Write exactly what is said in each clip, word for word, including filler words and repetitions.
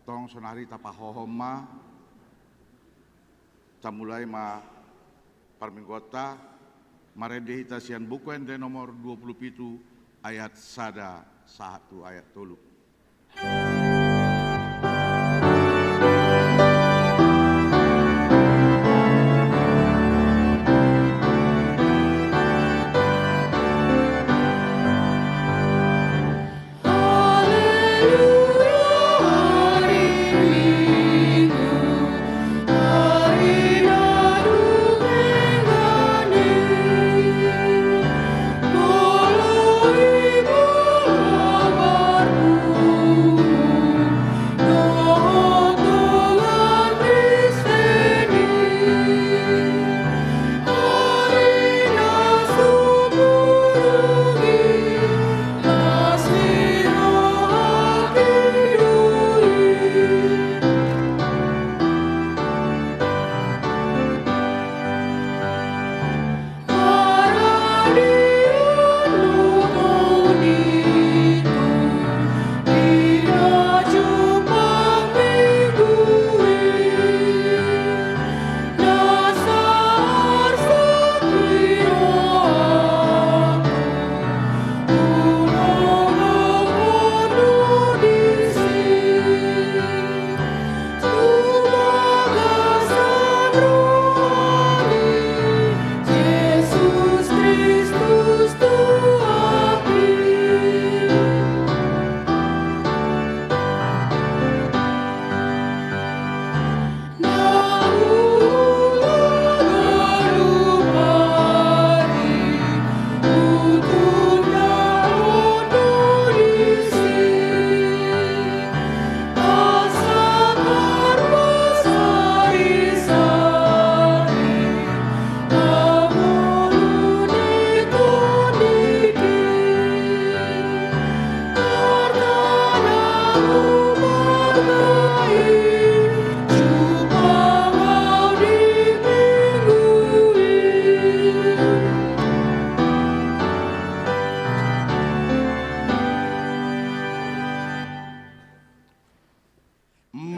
Tong sonari tapahohom ma, tamulai ma parmingguonta, marende hita sian Buku Ende nomor dua puluh pitu ayat sada sahat tu ayat tolu.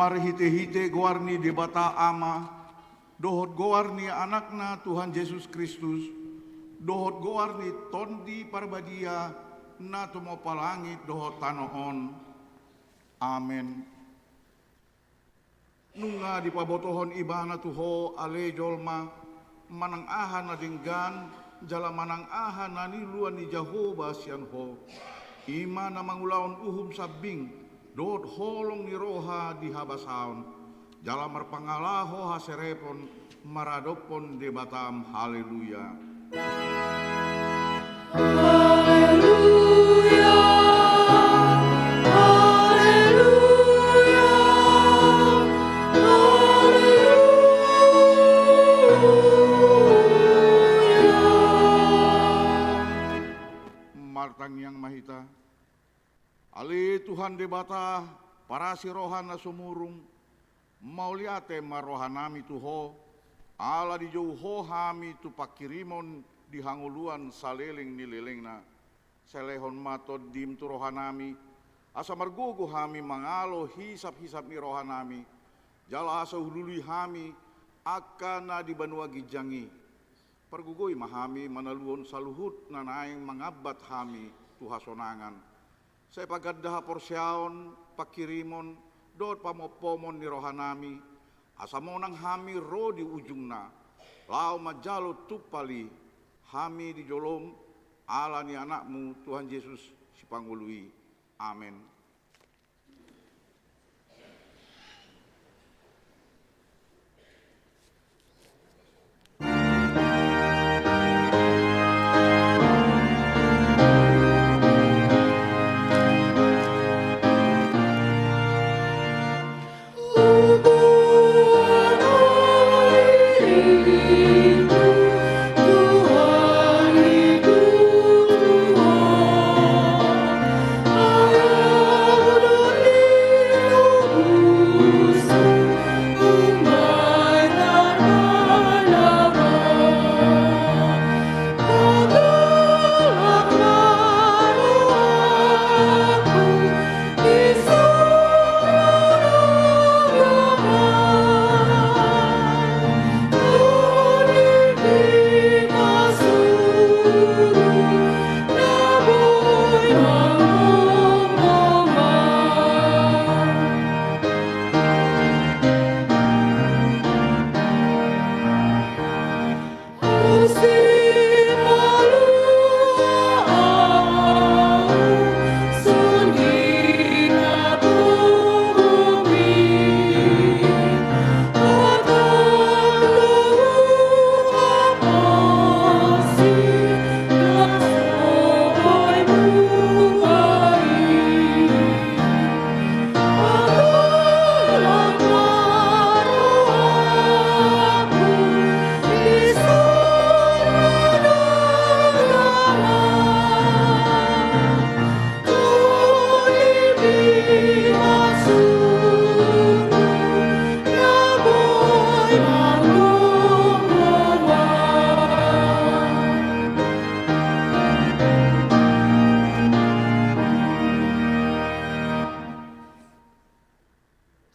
Marhitehite goar ni Debata Ama, dohot goar ni Anakna Tuhan Jesus Kristus, dohot goar ni Tondi Parbadia, na tumompa langit dohot tano on. Amen. Nunga dipabotohon Ibana tu ho, ale jolma, manang aha na denggan jala manang aha na niluluan ni Jahowa sian ho. I ma na mangulahon uhum sambing dohot holong ni roha di habasaon, jala marpangalaho haserepon maradophon Debatam. Haleluya. Haleluya. Haleluya. Haleluya. Martangiang ma hita. Ale Tuhan Debata, parasi roha na sumurung, mauliate ma rohanami tu ho, ala dijou ho hami tu pangkirimon di hangoluan saleleng ni lelengna. Sai lehon ma Tondim tu rohanami, asa margogo hami mangalo hisaphisap ni rohanami, jala asa hulului hami angka na di banua ginjang i. Pargogoi ma hami manaluhon saluhut na naeng mangambat hami tu hasonangan. Sai paganda haporseaon, pangkirimon dohot pamompomon ni rohanami, asa monang hami ro di ujungna, laho manjalo tumpal i. Hami di jolom, ala ni Anakmu Tuhan Jesus Sipangolu i. Amen.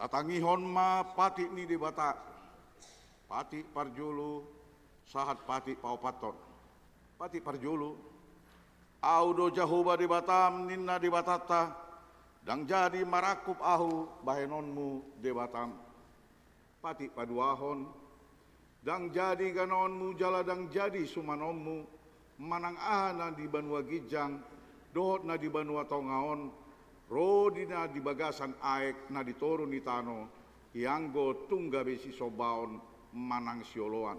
Tatangihon ma patik ni Debata. Patik parjolo sahat patik paopathon. Patik parjolo. Ahu do Jahowa Debatam, ninna Debatanta, ndang jadi marangkup ahu bahenonmu Debatam. Patik paduahon. Ndang jadi ganaonmu jala ndang jadi sumanonmu, manang aha na di banua ginjang dohot na di banua tonga on, ro di na di bagasan aek na di toru ni tano, ianggo tung gabe sisombaon manang sioloan.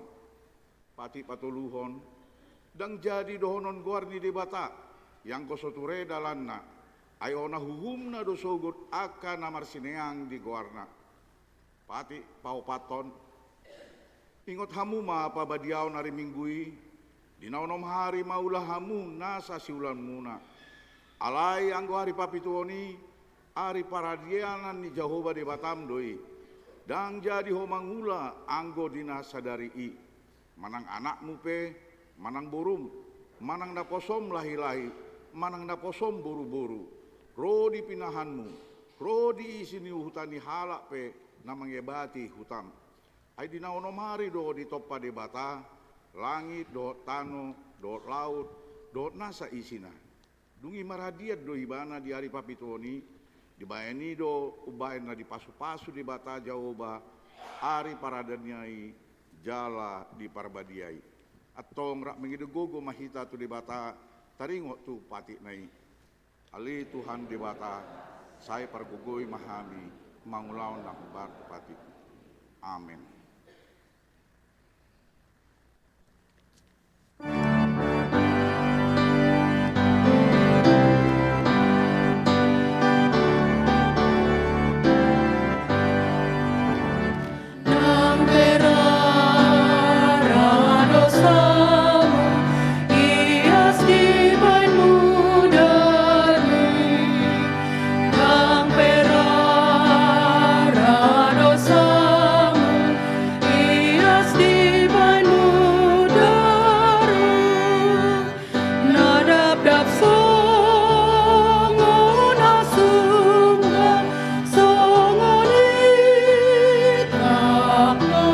Patik patoluhon. Ndang jadi dohonon goar ni Debata, ianggo so ture dalanna, ai hona uhumna do sogot angka na marsineang di goarna. Patik paopathon. Ingot hamu ma pabadiaon ari Minggu i, di na onom ari maula hamu nasa siulanmuna. Alai anggo ari papituon i, ari paradianan ni Jahowa Debatam do i. Ndang jadi ho mangula anggo di na sadari i. Manang anakmu pe, manang borum, manang naposom lahilahi, manang naposom boruboru, ro di pinahanmu, ro di isi ni huta ni halak pe na mangebati hutam. Ai di na onom ari do ditompa Debata langit dohot tano dohot laut dohot nasa isina. Dung i maradian do ibana di ari papituon i, dibahen i do umbahen na dipasupasu Debata Jahowa ari paradianna i jala di parbadia i. Antong rap mangida gogo ma hita tu Debata, taringot tu patikna i. Ale Tuhan Debata, sai pargogoi ma hami mangulahon na hombar tu patik. Amen. Ias dibahen mudaru, na dapdap songon na sungga, songon i tangko,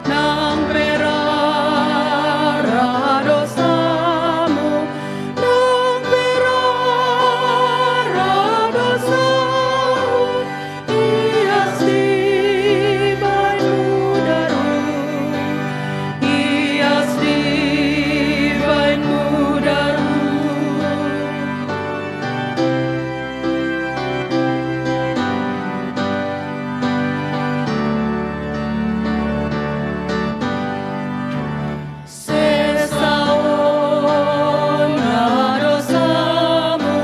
nang pe rara dosamu, nang pe rara dosamu. Ias dibahen mudaru, ias dibahen mudaru. Sesa on na dosamu,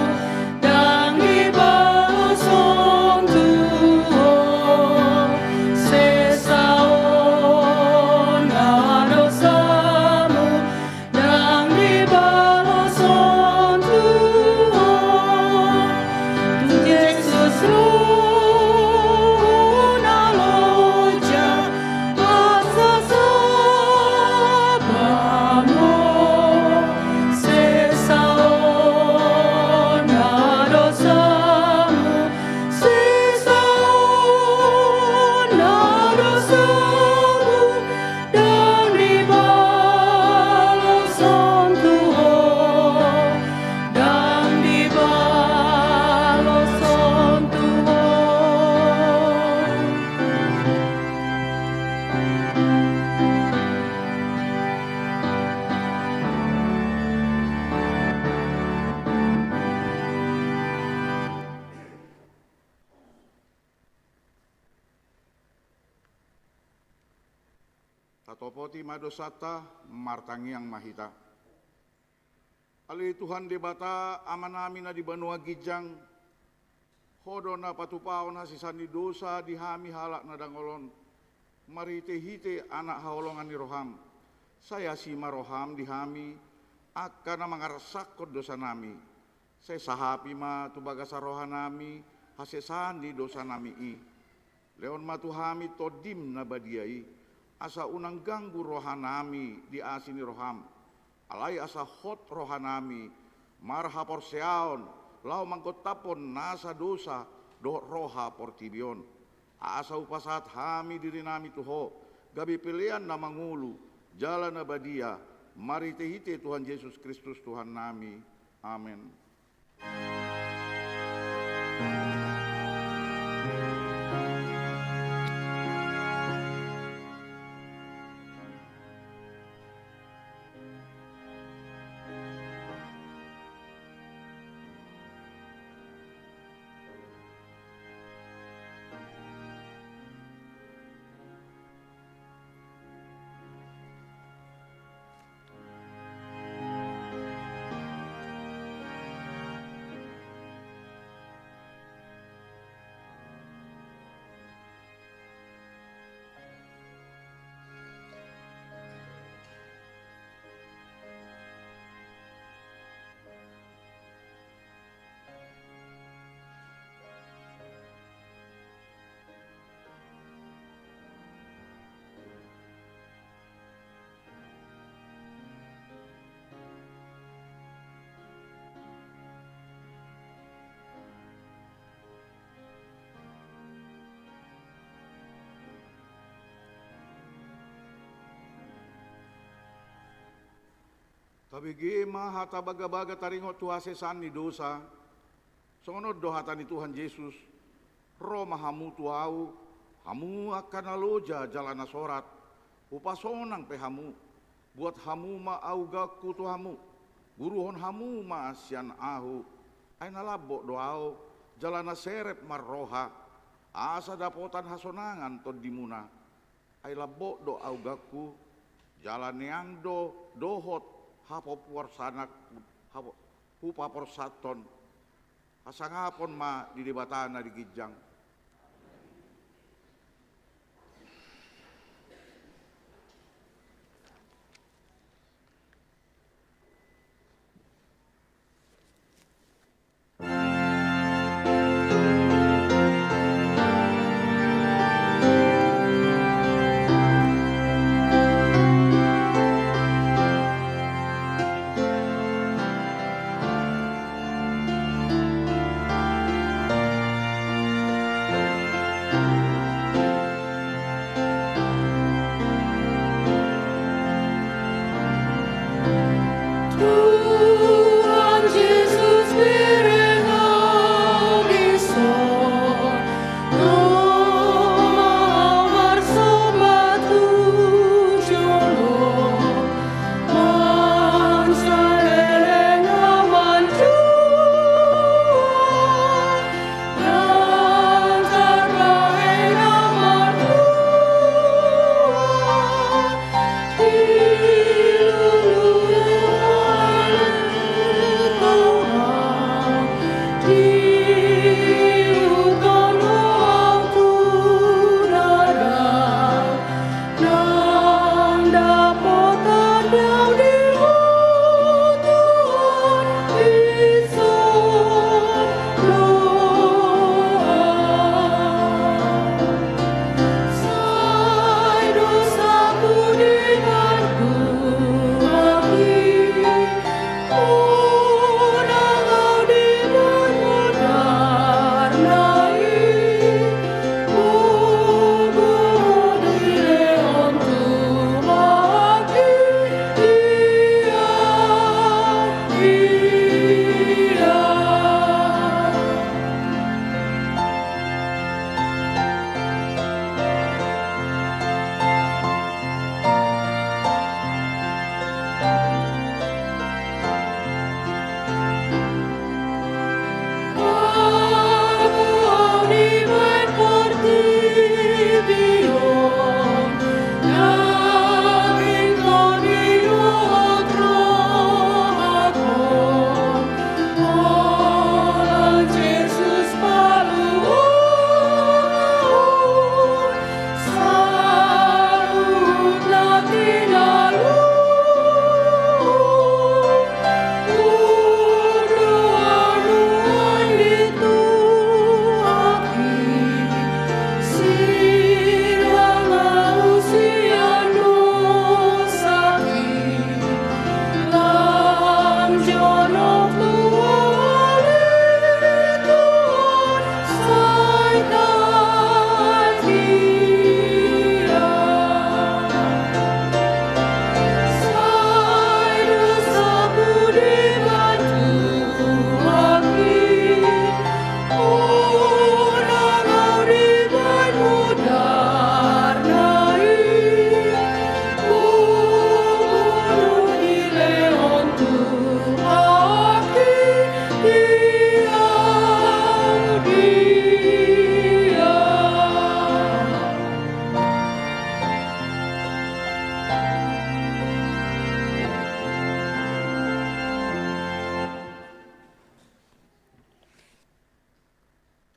ndang dibaloshon tu ho. Sesa on na dosamu, ndang dibaloshon tu ho. Tu Jesus ro na loja, asa sabamu, sesa on na dosamu, sesa on na dosamu, ndang dibaloshon tu ho, ndang dibaloshon tu ho. Tatopoti ma dosanta, martangiang ma hita. Ale Tuhan Debata, Amanami na di banua ginjang, Ho do na patupahon hasesaan ni dosa di hami halak na dangol on, marhitehite Anak haholongan ni roham. Sai asi ma roham di hami, angka na mangarsakhon dosanami. Sai sahapi ma tu bagasan rohanami hasesaan ni dosanami i. Lehon ma tu hami Tondim na badia i, asa unang ganggu rohanami di asi ni roham. Alai asa hot rohanami marhaporseaon laho manggontaphon nasa dosa dohot roha portibi on. Asa hupasahat hami dirinami tu Ho, gabe pelean na mangolu jala na badia, marhitehite Tuhan Jesus Kristus Tuhannami. Amen. Tabege ma hata bagabaga taringot tu hasesaan ni dosa. Songon on do hata ni Tuhan Jesus: Ro ma hamu tu Ahu, hamu angka na loja jala na sorat, hupasonang pe hamu. Buat hamu ma augangku tu hamu, buruhon hamu ma sian Ahu. Ai na lambok do Ahu, jala na serep marroha, asa dapotan hasonangan tondimuna. Ai lambok do augangku, jala neang do dohot hapopuarsanak, hapo-, hupaporsathon. Hasangapon ma di Debata na di ginjang.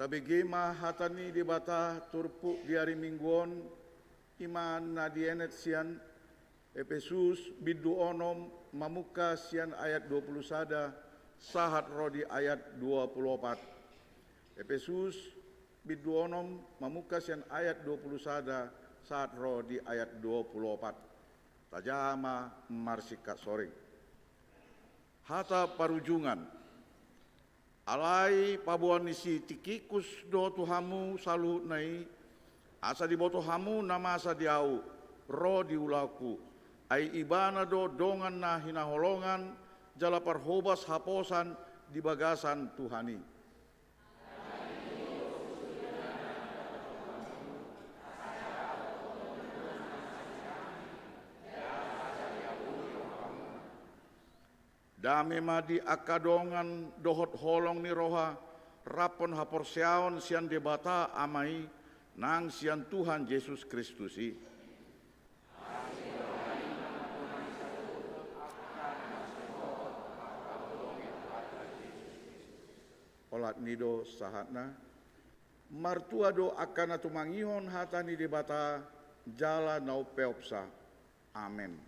Bege ma hata ni Debata turpuk di ari Minggu on, i ma na dienet sian Epesus bindu onom mamungka sian ayat dua puluh sada sahat ro di ayat dua puluh opat. Epesus bindu onom mamungka sian ayat dua puluh sada sahat ro di ayat dua puluh opat. Tajaha ma marsingkat soring. Hata parujungan. Alai paboa ni si Tikikus do tu hamu saluhutna i, asa diboto hamu na masa di ahu, ro di ulaonku, ai ibana do dongan na hinaholongan jala parhobas haposan di bagasan Tuhan i. Dame ma di angka dongan dohot holong ni roha, raphon haporseaon sian Debata Ama i, nang sian Tuhan Jesus Kristus i. Olat ni do sahatna. Martua do angka na tumangihon hata ni Debata jala na umpeopsa. Amen.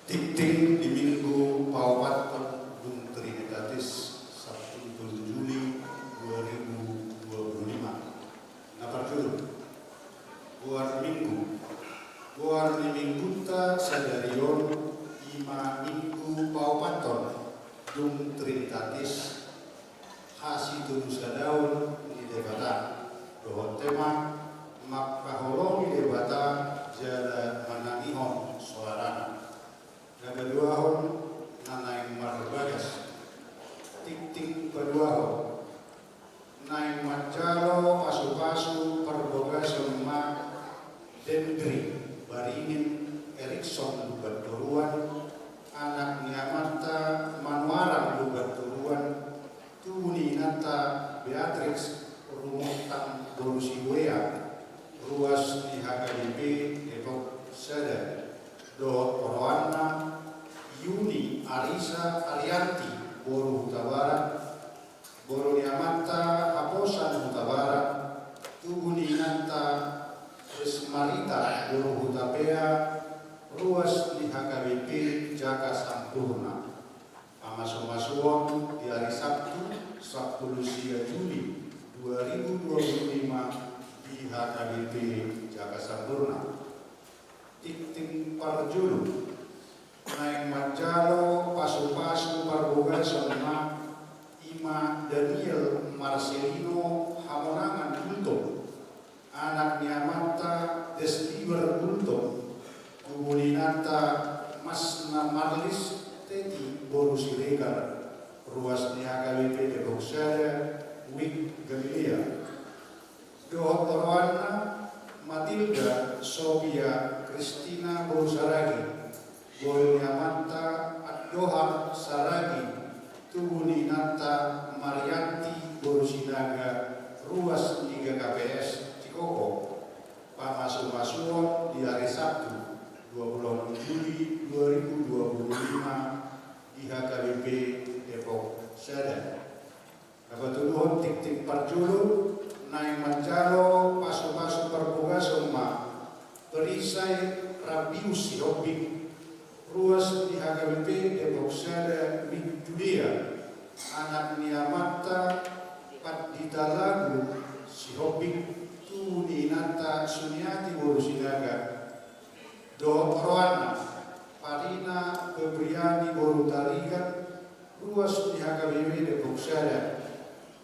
Tingting di Minggu paopathon dung Trinitatis, Sabtu tolu Juli dua ribu dua puluh lima. Na parjolo, goar Minggu. Goar ni Minggunta sadari on i ma Minggu paopathon dung Trinitatis, hasitolusadaon ni Debata, dohot tema mangkaholongi Debata jala manangihon soarana. Na paduahon, na naeng marbagas. Tingting paduahon, naeng manjalo pasupasu parbagason ma Dendri Baringin Erikson Lumban Toruan, anak ni amanta Manuarang Lumban Toruan, tubu ni inanta Beatrix Rumontang boru Sibuea, ruas ni H K B P Depok Sada, dohot oroanna Yuni Arisa Arianti boru Hutabarat, boru ni amanta Haposan Hutabarat, tubu ni inanta Rismarita boru Hutapea, ruas ni H K B P Jaka Sampurna. Pamasumasuon di ari Sabtu, sampulu sia Juli dua ribu dua puluh lima, di H K B P Jaka Sampurna. Tingting parjolo, naeng manjalo pasupasu parbagason ma i ma Daniel Marcelino Hamonangan Gultom, anak ni amanta Deslibar Gultom, tubu ni inanta Masna Marlis Teti boru Siregar, ruas ni H K B P Depok Sada, Wijk Galilea. Dohot oroanna Matilda Sofia Kristina boru Saragi, boru ni amanta Andohar Saragi, tubu ni inanta Marianti boru Sinaga, ruas ni G K P S Cikoko. Pamasumasuon di ari Sabtu, dua puluh enam Juli dua ribu dua puluh lima, di H K B P Depok Sada. Na patoluhon, tingting parjolo, naeng manjalo pasupasu parbagason ma Perisai Rabius Sihombing, ruas ni H K B P Depok Sada, Wijk Judea, anak ni amanta Pandita Lagu Sihombing, tubu ni inanta Suniati boru Sinaga, dohot oroanna Parina Febriani boru Tarigan, ruas ni H K B P Depok Sada,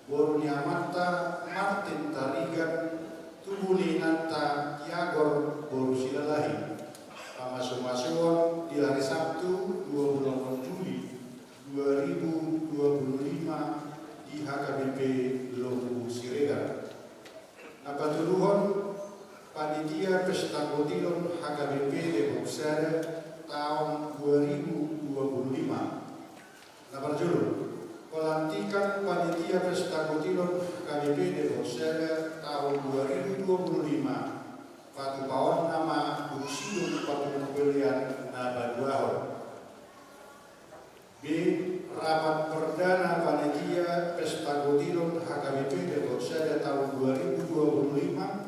boru ni amanta Martin Tarigan, tubu ni inanta Tiagor boru Silalahi. Pamasumasuon di ari Sabtu, dua puluh enam Juli dua ribu dua puluh lima, di H K B P Lobu Siregar. Na patoluhon, panitia pesta kotilon H K B P Depok Sada taon dua ribu dua puluh lima. Na parjolo, pelantikan panitia pesta kotilon H K B P Depok Sada taon dua ribu dua puluh lima, patupaonna ma dung sidung pamumpelian na paduahon. B. Rapat perdana panitia pesta kotilon H K B P Depok Sada taon dua ribu dua puluh lima.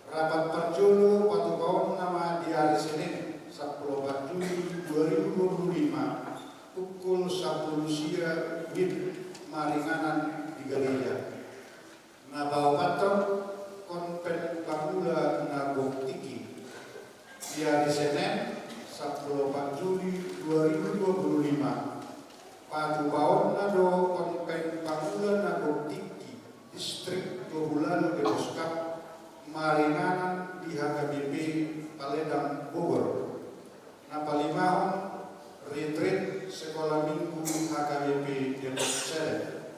Rapat parjolo patupaonna ma di ari Senen, sampulu opat Juli dua ribu dua puluh lima, pukul sampulu sia WIB, maringanan di gareja. Na paopathon, konven pangula na gok tingki. Di ari Senen, sampulu opat Juli dua ribu dua puluh lima, patupaonna do konven pangula na gok tingki Distrik Tohulalo Deposkap, maringanan di H K B P Paledang Bogor. Na palimahon, retreat Sekolah Minggu H K B P Depok Sada.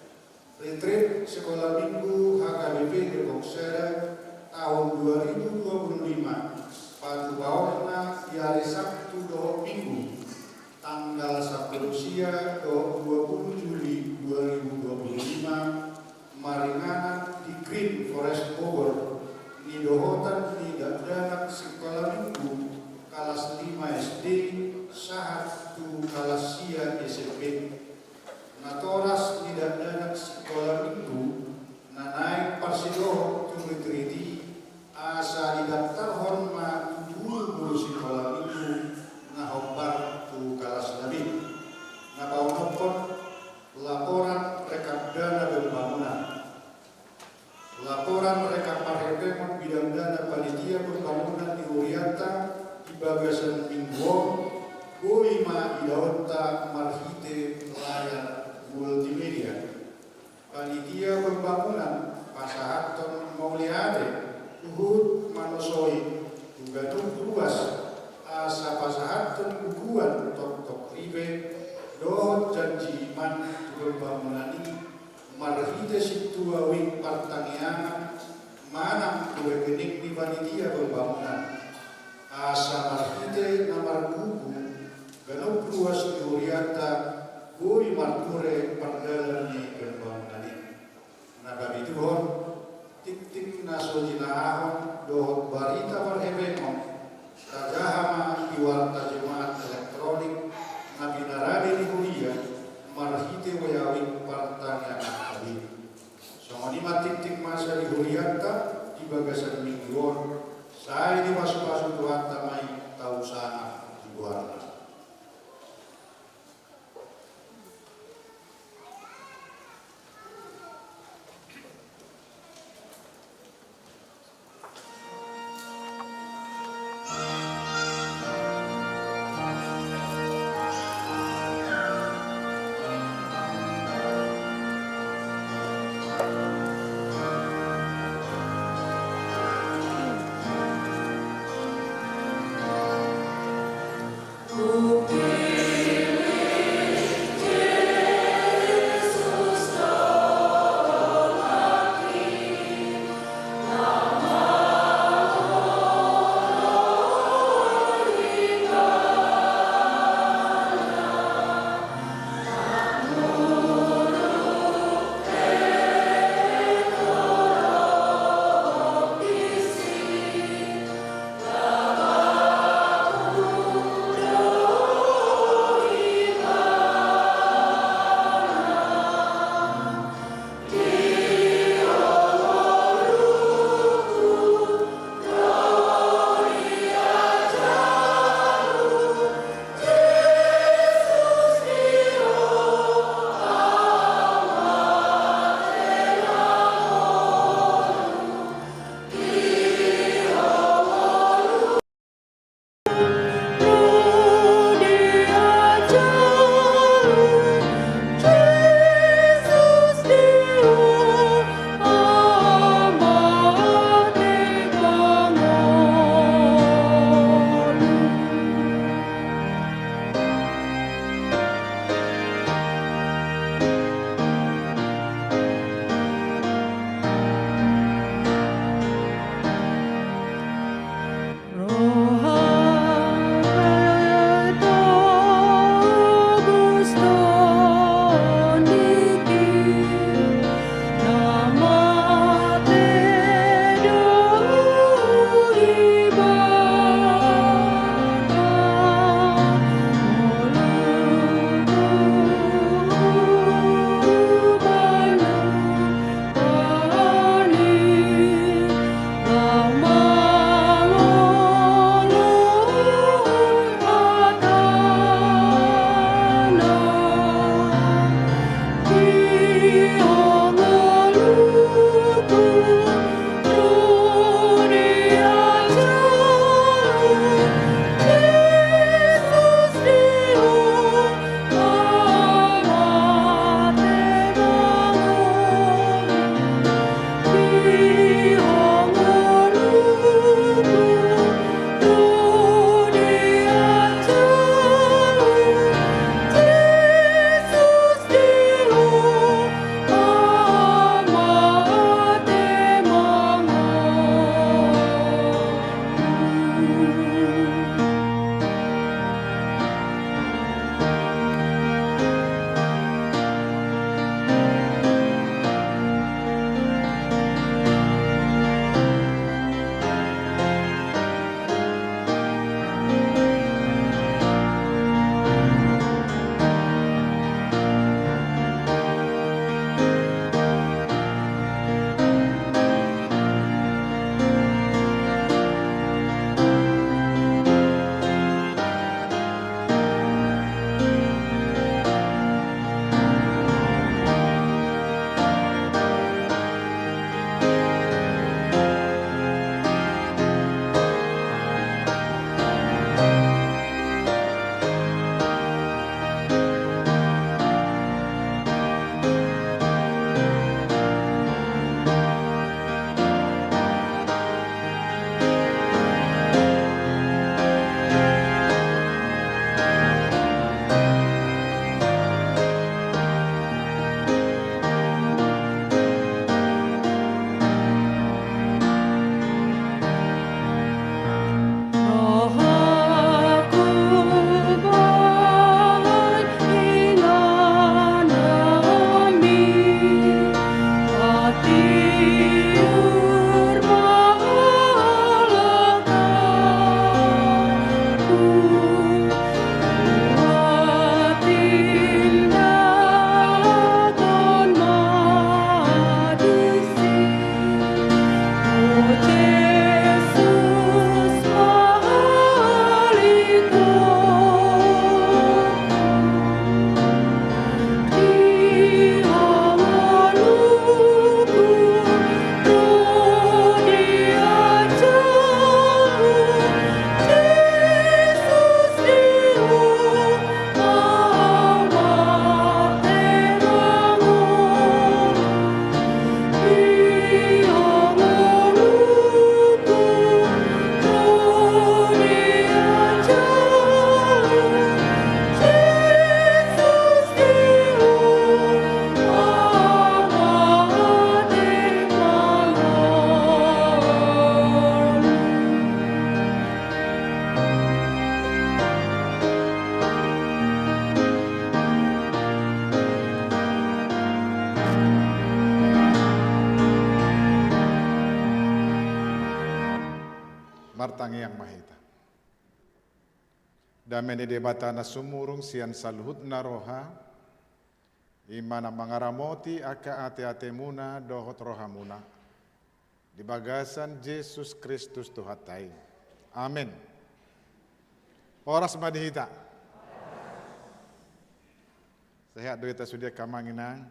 Retreat Sekolah Minggu H K B P Depok Sada taon dua ribu dua puluh lima, patupaonna di ari Sabtu dohot Minggu, tanggal sampulu sia dohot dua puluh Juli dua ribu dua puluh lima, maringanan di Green Forest Bogor, nidohotan ni dakdanak Sikola Minggu, kalas lima S D sahat tu kalas sia S M P. Natoras ni dakdanak Sikola Minggu na naeng parsidohot tu retreat i, asa didaftarhon ma tu guru-guru Sikola Minggu na hombar Panitia pembangunan pasahathon mauliate huhut manosoi tu ganup ruas asa pasahathon bubuan tongtong ripe dohot janji iman tu pembangunan i marhite sintua wing partangiangan manang tu rekening ni panitia pembangunan, asa marhite na marbubu ganup ruas ni hurianta boi marture pardalan ni pembangunan i. Na pabituhon, tingting na so jinahahon dohot barita parhebengon tajaha ma di warta Jumat elektronik na pinarade ni huria marhite weawing partangiangan i. Songon i ma tingting masa di hurianta di bagasan minggu on, sai dipasupasu Tuhanta ma i tausangap di goarna. Martangiang ma hita. Dame ni Debata na sumurung sian saluhutna roha, i ma na mangaramoti angka ateatemuna dohot rohamuna, di bagasan Jesus Kristus Tuhanta i. Amen. Horas ma di hita. Sehat do hita sude, angka amang inang?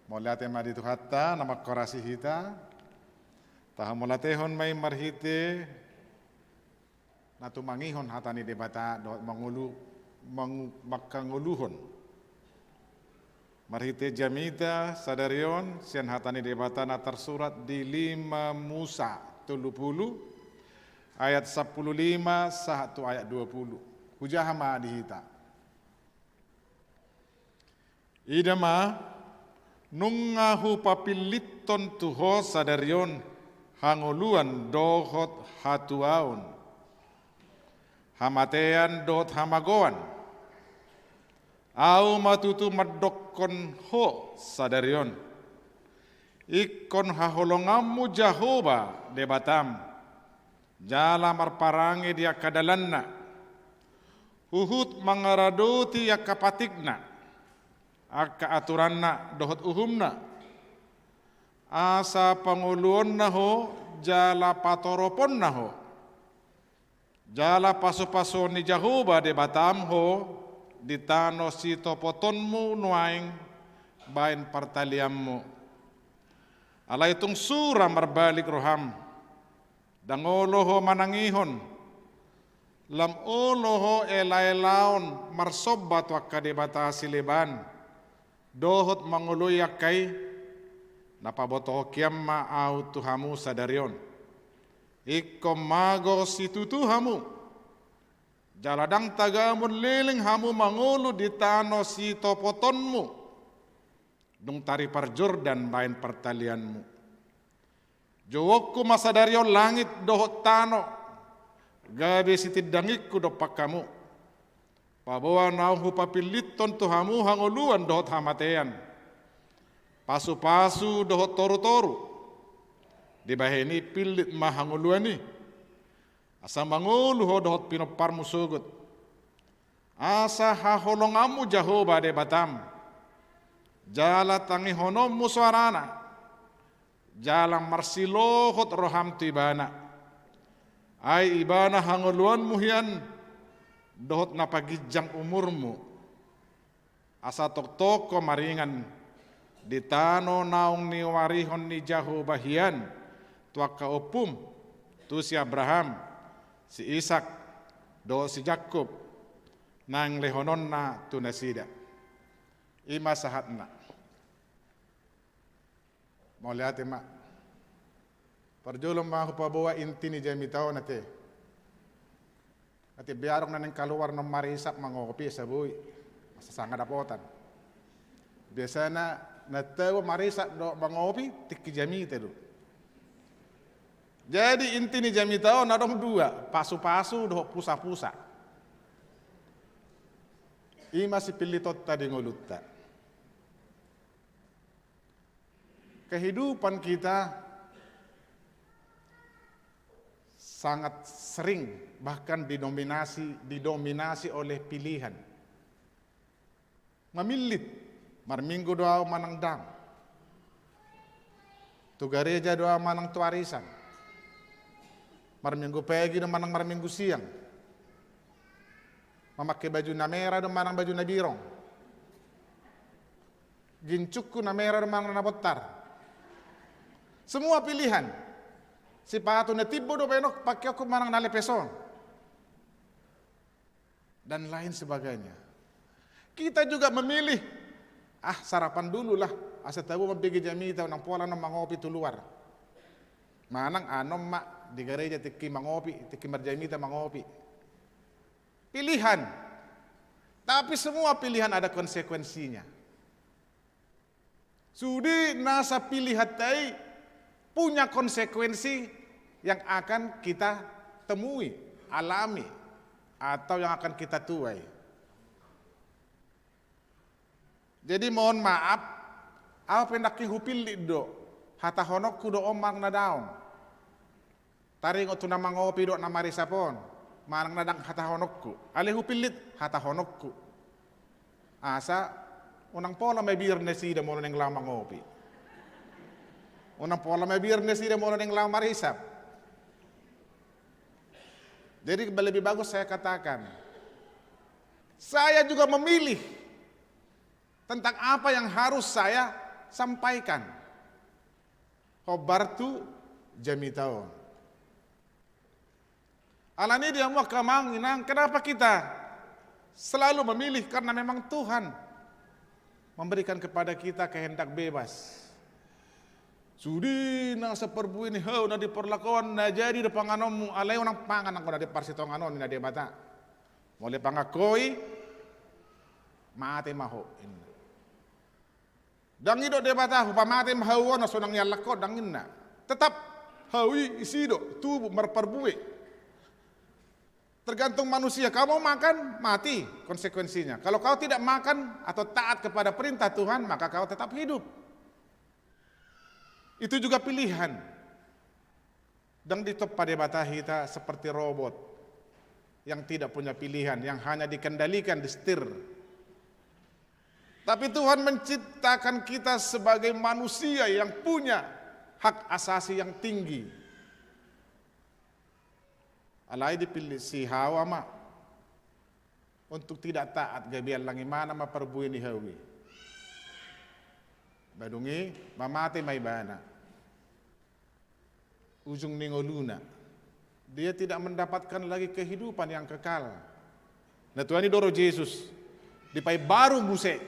Mauliate ma di Tuhanta na mangkorasi hita. Tahamauliatehon ma i marhite na tumangihon hata ni Debata dohot mangolu, mangu-, mangkangoluhon. Marhite jamita sadari on sian hata ni Debata na tarsurat di lima Musa tolu pulu, ayat sampulu lima sahat tu ayat dua pulu. Hujaha ma di hita. Ida ma, nunga hupapillithon tu ho sadari on hangoluan dohot hatuaon, hamatean dohot hamagoan. Ahu ma tutu mandokkon ho sadari on, ingkon haholonganmu Jahowa Debatam, jala marparange di angka dalanna, huhut mangaradoti angka patikna, angka aturanna dohot uhumna, asa pangoluonna ho jala patoroponna ho, jala pasupasuon ni Jahowa Debatam ho di tano sitopotonmu nuaeng baen partalianmu. Alai tung sura marbalik roham, ndang olo ho manangihon, lam olo ho elaelaon marsomba tu angka debata sileban, dohot mangoloi angka i. Na pabotohon hian ma ahu tu hamu sadari on, ingkon mago situtu hamu, jala ndang tagamon leleng hamu mangolu di tano sitopotonmu, dung taripar Jordan baen partalianmu. Jouonku ma sadari on langit dohot tano gabe sitindangingku dompak hamu. Paboa naung hupapillithon tu hamu hangoluan dohot hamatean, pasupasu dohot torutoru. Dibahen i pillit ma hangoluan i, asa mangolu ho dohot pinomparmu sogot, asa haholonganmu Jahowa Debatam, jala tangihononmu soarana, jala marsilohot roham tu Ibana. Ai Ibana hangoluanmu hian dohot na paginjang umurmu, asa tongtong ho maringan di tano naung niuarihon ni Jahowa hian tu angka ompum, tu si Abraham, si Isak, dohot si Jakkob, naeng lehononna tu nasida. I ma sahatna. Mauliate ma. Parjolo ma hupaboa inti ni jamita on ate. Ate, biarong na naeng kaluar non marisap mangopi asa boi, asa sanga dapotan. Biasana na tabo marisap dohot mangopi tingki jamita do. Jadi inti ni jamita on adong dua, pasupasu dohot pusapusa. I ma sipillitonta di ngolunta. Kehidupan kita sangat sering bahkan didominasi, didominasi oleh pilihan. Mamillit, marminggu do ahu manang ndang. Tu gareja do ahu manang tu arisan. Marminggu pagi do manang marminggu siang. Mamake baju na mera do manang baju na birong. Ginsungku na mera do manang na bontar. Semua pilihan. Sipatu na timbo do baenonku, pakeonku manang na lepes on. Dan lain sebagainya. Kita juga memilih, ah, sarapan dulu lah, asa tabo mambege jamita, unang pola non mangopi tu luar. Manang anon ma di gareja tingki mangopi, tingki marjamita mangopi. Pilihan. Tapi semua pilihan ada konsekuensinya. Sude nasa pilihanta i punya konsekuensi yang akan kita temui, alami, atau yang akan kita tuai. Jadi mohon maaf, ahu pe nangkin hupillit do Hatahononku do on manang na daong. Taringot tu na mangopi dohot na marisap on, manang na ndang hatahononku. Alai hupillit hatahononku. Asa unang pola mabiar nasida molo naeng laho mangopi. Unang pola mabiar nasida molo naeng laho marisap. Jadi lebih bagus saya katakan, saya juga memilih tentang apa yang harus saya sampaikan. Hombar tu jamita on. Alani dia muak amang inang, kenapa kita selalu memilih? Karena memang Tuhan memberikan kepada kita kehendak bebas. Sude nang saparbue ni hau na di parlakoan na jadi do panganonmu, alai unang pangan anggo na di parsitongan on, ninna Debata. Molo pangankoi, mate ma ho, ninna. Ndang didok Debata, hupamate ma hau on, sonang ni alak on, ndang ninna. Tetap hau i isi do, tubu, marparbue. Tergantung manusia, kau mau makan, mati konsekuensinya. Kalau kau tidak makan atau taat kepada perintah Tuhan, maka kau tetap hidup. Itu juga pilihan. Ndang ditompa Debata hita seperti robot yang tidak punya pilihan, yang hanya dikendalikan, disetir. Tapi Tuhan menciptakan kita sebagai manusia yang punya hak asasi yang tinggi. Alai dipillit si Hawa ma untuk tidak taat, gabe allang imana ma parbue ni hau i. Ba dung i mamate ma ibana. Ujung ni ngoluna. Dia tidak mendapatkan lagi kehidupan yang kekal. Na tuani do ro Jesus, dipaimbaru muse,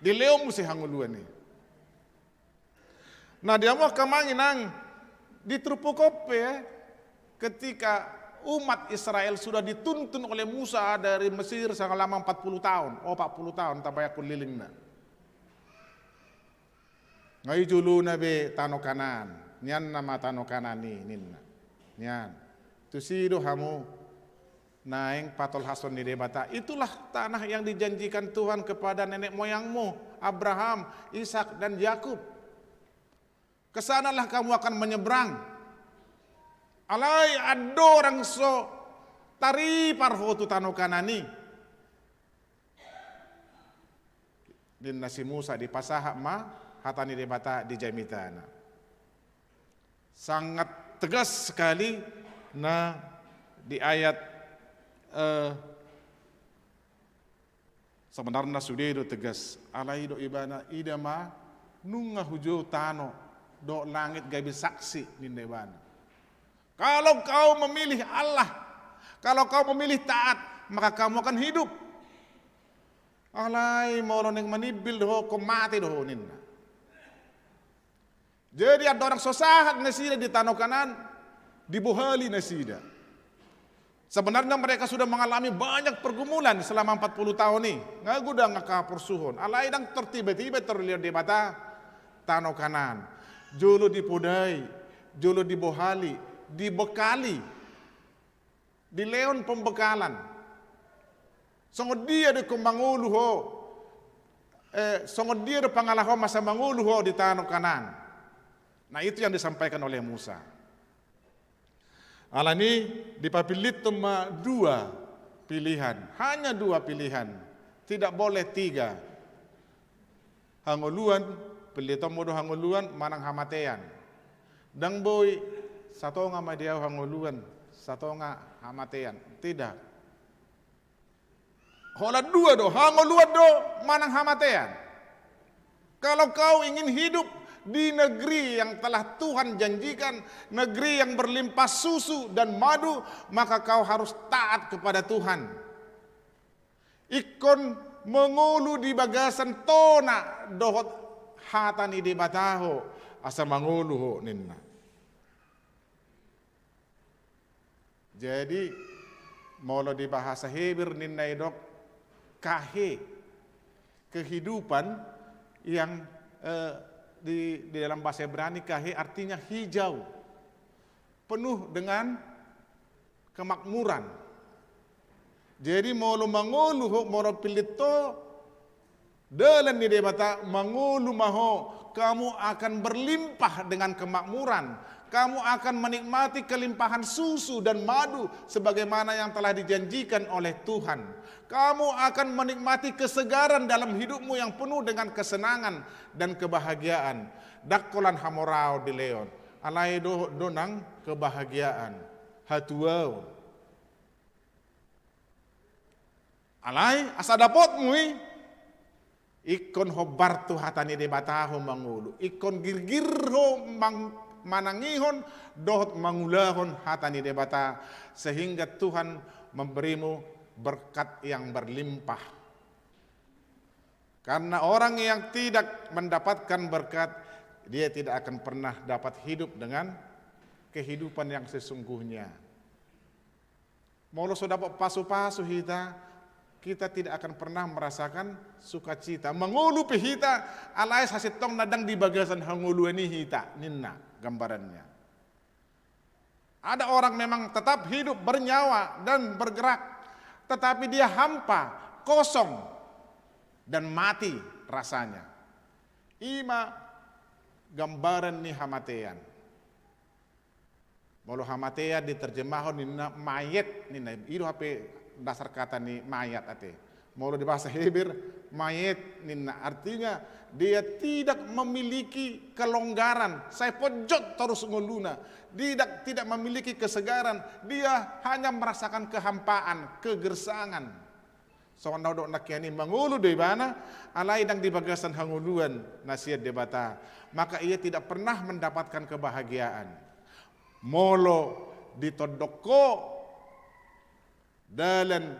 dilehon muse hangoluan i. Nah, dia mau kemang inang di turpuk on pe, ketika umat Israel sudah dituntun oleh Musa dari Mesir selama empat puluh tahun, oh, empat puluh tahun tabayangkon lilingna. Nga i jolona be tano Kanaan, nian nama tano Kanaan i ninna. Nian. Tusi do hamu naeng patolhashon ni Debata. Itulah tanah yang dijanjikan Tuhan kepada nenek moyangmu, Abraham, Ishak, dan Yakub. Ke sanalah kamu akan menyeberang. Alai andorang so taripar ho tu tano Kanaan i, ninna si Musa, dipasahat ma hata ni Debata di jamitana. Sangat tegas sekali na di ayat, eh, sebenarna sude do tegas, alai do ibana, ida ma nunga hujou tano dohot langit gabe saksi, ninna ibana. Kalau kau memilih Allah, kalau kau memilih taat, maka kamu akan hidup. Alai molo naeng manimbil do ho, ingkon mate do ho, ninna. Jadi andorang so sahat nasida di tano Kanaan, dibohali nasida. Sebenarnya mereka sudah mengalami banyak pergumulan selama empat puluh tahun i. Nga godang angka porsuhon. Alai ndang tor tiba-tiba tarlehon Debata tano Kanaan. Jolo dipodai, jolo dibohali, dibekali. Dilehon pembekalan. Songon dia do ingkon mangolu ho, eh, songon dia do pangalaho asa mangolu ho di tano Kanaan. Nah, itu yang disampaikan oleh Musa. Alani dipapillit ma dua pilihan, hanya dua pilihan, tidak boleh tiga. Hangoluan, pillitonmu do hangoluan manang hamatean. Ndang boi satonga ma di ahu hangoluan, satonga hamatean. Tidak. Holan dua do, hangoluan do manang hamatean. Kalau kau ingin hidup di negeri yang telah Tuhan janjikan, negeri yang berlimpah susu dan madu, maka kau harus taat kepada Tuhan. Ingkon mangolu di bagasan tona dohot hata ni Debata ho, asa mangolu ho, ninna. Jadi, molo di bahasa Heber ninna i dok kahe, kehidupan yang, eh, di, di dalam bahasa Ibrani kahe artinya hijau, penuh dengan kemakmuran. Jadi molo mangolu ho, molo pillit ho dalan ni Debata, mangolu ma ho Kamu akan berlimpah dengan kemakmuran. Kamu akan menikmati kelimpahan susu dan madu sebagaimana yang telah dijanjikan oleh Tuhan. Kamu akan menikmati kesegaran dalam hidupmu yang penuh dengan kesenangan dan kebahagiaan. Ndang holan hamoraon dilehon, alai dohot do nang kebahagiaan, hatuaon. Alai asa dapotmu i, ingkon hombar tu hata ni Debata ho mangolu, ingkon girgir ho mang-, manangihon dohot mangulahon hata ni Debata, sehingga Tuhan memberimu berkat yang berlimpah. Karena orang yang tidak mendapatkan berkat, dia tidak akan pernah dapat hidup dengan kehidupan yang sesungguhnya. Molo so dapot pasu-pasu hita, kita tidak akan pernah merasakan sukacita. Mangolu pe hita, alai sasintongna ndang di bagasan hangoluan i hita, ninna gambarannya. Ada orang memang tetap hidup, bernyawa, dan bergerak, tetapi dia hampa, kosong, dan mati rasanya. I ma gambaran ni hamatean. Molo hamatean diterjemahon ninna mayet ninna, i do hape dasar kata ni mayat ate. Molo di bahasa Heber, mayet ninna, artinya dia tidak memiliki kelonggaran, sai ponjot torus ngoluna, tidak, tidak memiliki kesegaran, dia hanya merasakan kehampaan, kegersangan. Songon na hudok nangkin i, mangolu do ibana, alai ndang di bagasan hangoluan na sian Debata, maka ia tidak pernah mendapatkan kebahagiaan. Molo ditondok ho dalan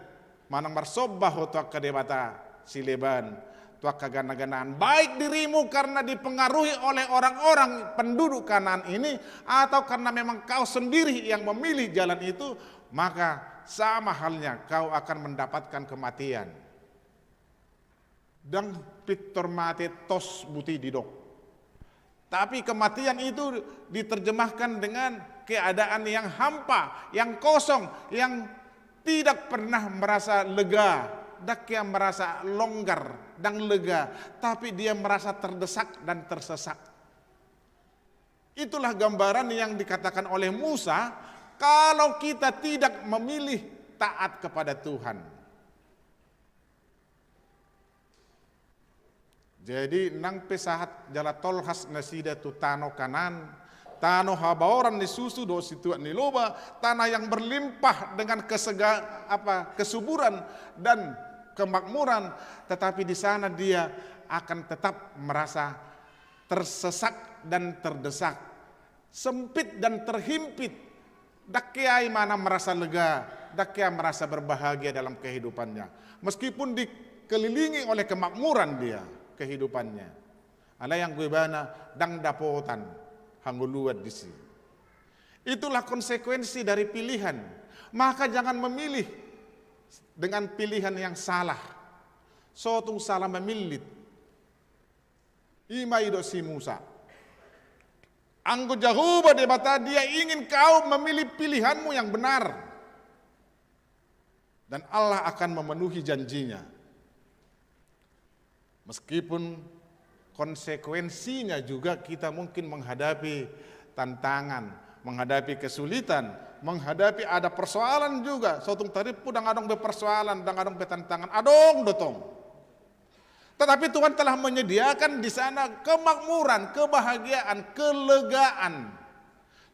manang marsomba ho tu angka debata sileban, tu angka gana-ganaan, baik dirimu karena dipengaruhi oleh orang-orang penduduk Kanaan ini, atau karena memang kau sendiri yang memilih jalan itu, maka sama halnya kau akan mendapatkan kematian. Ndang pintor mate tos buti didok. Tapi kematian itu diterjemahkan dengan keadaan yang hampa, yang kosong, yang tidak pernah merasa lega, ndang ia merasa longgar, ndang lega, tapi dia merasa terdesak dan tersesak. Itulah gambaran yang dikatakan oleh Musa, kalau kita tidak memilih taat kepada Tuhan. Jadi, nang pe sahat jala tolhas nasida tu tano Kanaan, tano habaoran ni susu dohot situak ni loba, tanah yang berlimpah dengan kesega-, apa, kesuburan dan kemakmuran, tetapi di sana dia akan tetap merasa tersesak dan terdesak, sempit dan terhimpit. Ndang ia imana merasa lega, ndang ia merasa berbahagia dalam kehidupannya. Meskipun dikelilingi oleh kemakmuran dia kehidupannya, alai anggo ibana ndang dapotan hangoluan disi. Itulah konsekuensi dari pilihan. Maka jangan memilih dengan pilihan yang salah. So tung salah memilih. I ma didok si Musa. Anggo Jahowa Debata, Dia ingin kau memilih pilihanmu yang benar. Dan Allah akan memenuhi janji-Nya. Meskipun konsekuensinya juga kita mungkin menghadapi tantangan, menghadapi kesulitan, menghadapi ada persoalan juga. So tung tarimpu ndang adong be persoalan, ndang adong be tantangan. Adong do tong. Tetapi Tuhan telah menyediakan di sana kemakmuran, kebahagiaan, kelegaan.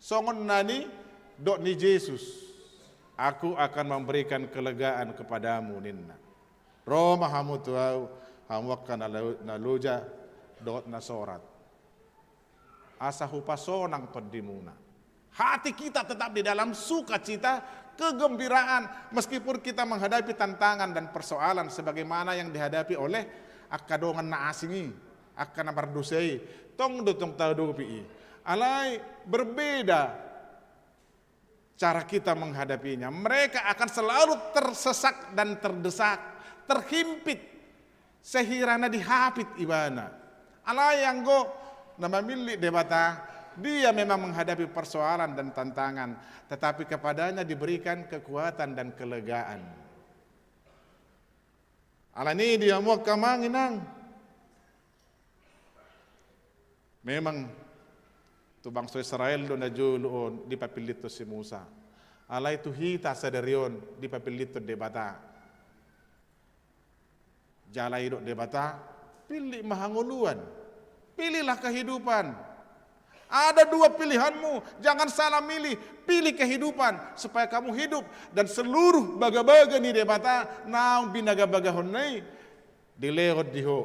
Songon na nidok ni Jesus, "Aku akan memberikan kelegaan kepadamu," ninna. "Ro ma hamu tu Ahu, hamu angka na lo-, na loja dohot na sorat, asa hupasonang tondimuna." Hati kita tetap di dalam sukacita, kegembiraan, meskipun kita menghadapi tantangan dan persoalan sebagaimana yang dihadapi oleh angka dongan na asing i, angka na mardosa i, tong do tong tahadopi i. Alai berbeda cara kita menghadapinya. Mereka akan selalu tersesak dan terdesak, terhimpit, sehirana dihapit ibana. Alai anggo na mamillit Debata, dia memang menghadapi persoalan dan tantangan, tetapi kepadanya diberikan kekuatan dan kelegaan. Alani i di hamu angka amang inang, Memang tu bangso Israel do na jolo on dipapillithon si Musa. Alai tu hita sadari on dipapillithon Debata. Jala didok Debata, pilih ma hangoluan. Pilihlah kehidupan. Ada dua pilihanmu, jangan salah milih. Pilih kehidupan supaya kamu hidup dan seluruh bagabaga ni Debata naung binagabagahonna i dilehon di ho.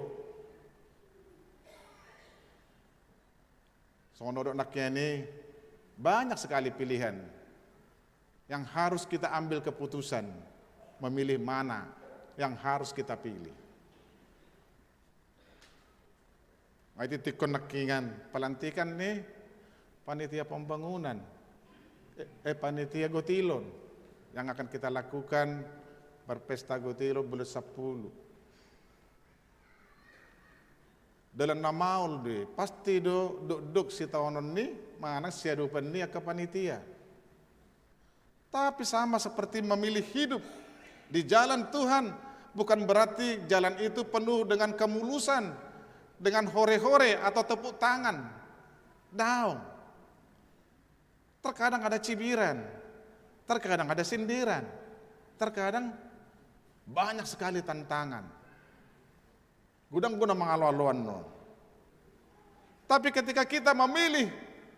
Songon na hudok nangkin i, banyak sekali pilihan yang harus kita ambil keputusan, memilih mana yang harus kita pilih. Nga i tingtingkon nangkiningan pelantikan ni panitia pembangunan, eh, eh, panitia gotilon yang akan kita lakukan berpesta gotilon bulan sepuluh. Dalan na maol do i, pasti do dokdok sitaonon ni manang siadopan ni angka panitia. Tapi sama seperti memilih hidup di jalan Tuhan, bukan berarti jalan itu penuh dengan kemulusan, dengan hore-hore atau tepuk tangan. Daong. Terkadang ada cibiran, terkadang ada sindiran, terkadang banyak sekali tantangan. Godang do na mangaloaloan on. Tapi ketika kita memilih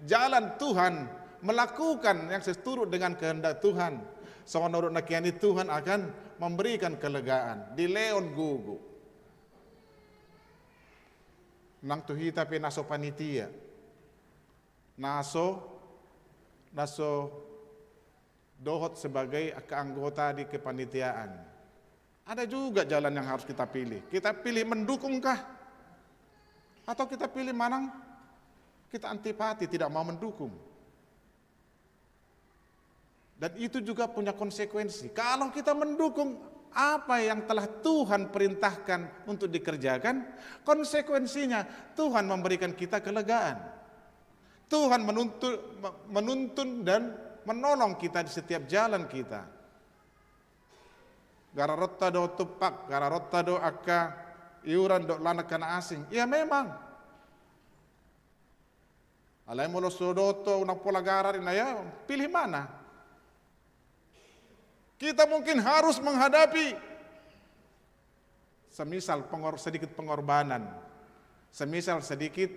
jalan Tuhan, melakukan yang seturut dengan kehendak Tuhan, songon na hudok nangkin i, Tuhan akan memberikan kelegaan, dilehon gogo. Nang tu hita pe na so panitia, na so, na so dohot sebagai angka anggota di kepanitiaan. Ada juga jalan yang harus kita pilih. Kita pilih mendukung kah? Atau kita pilih manang kita antipati, tidak mau mendukung? Dan itu juga punya konsekuensi. Kalau kita mendukung apa yang telah Tuhan perintahkan untuk dikerjakan, konsekuensinya Tuhan memberikan kita kelegaan. Tuhan menuntun, menuntun dan menolong kita di setiap jalan kita. Gararonta do tumpak, gararonta do angka iuran dohot lan angka na asing. Ya memang. Alai molo so dohot ho unang pola garar, inna, ya, pilih mana? Kita mungkin harus menghadapi semisal pengor-, sedikit pengorbanan, semisal sedikit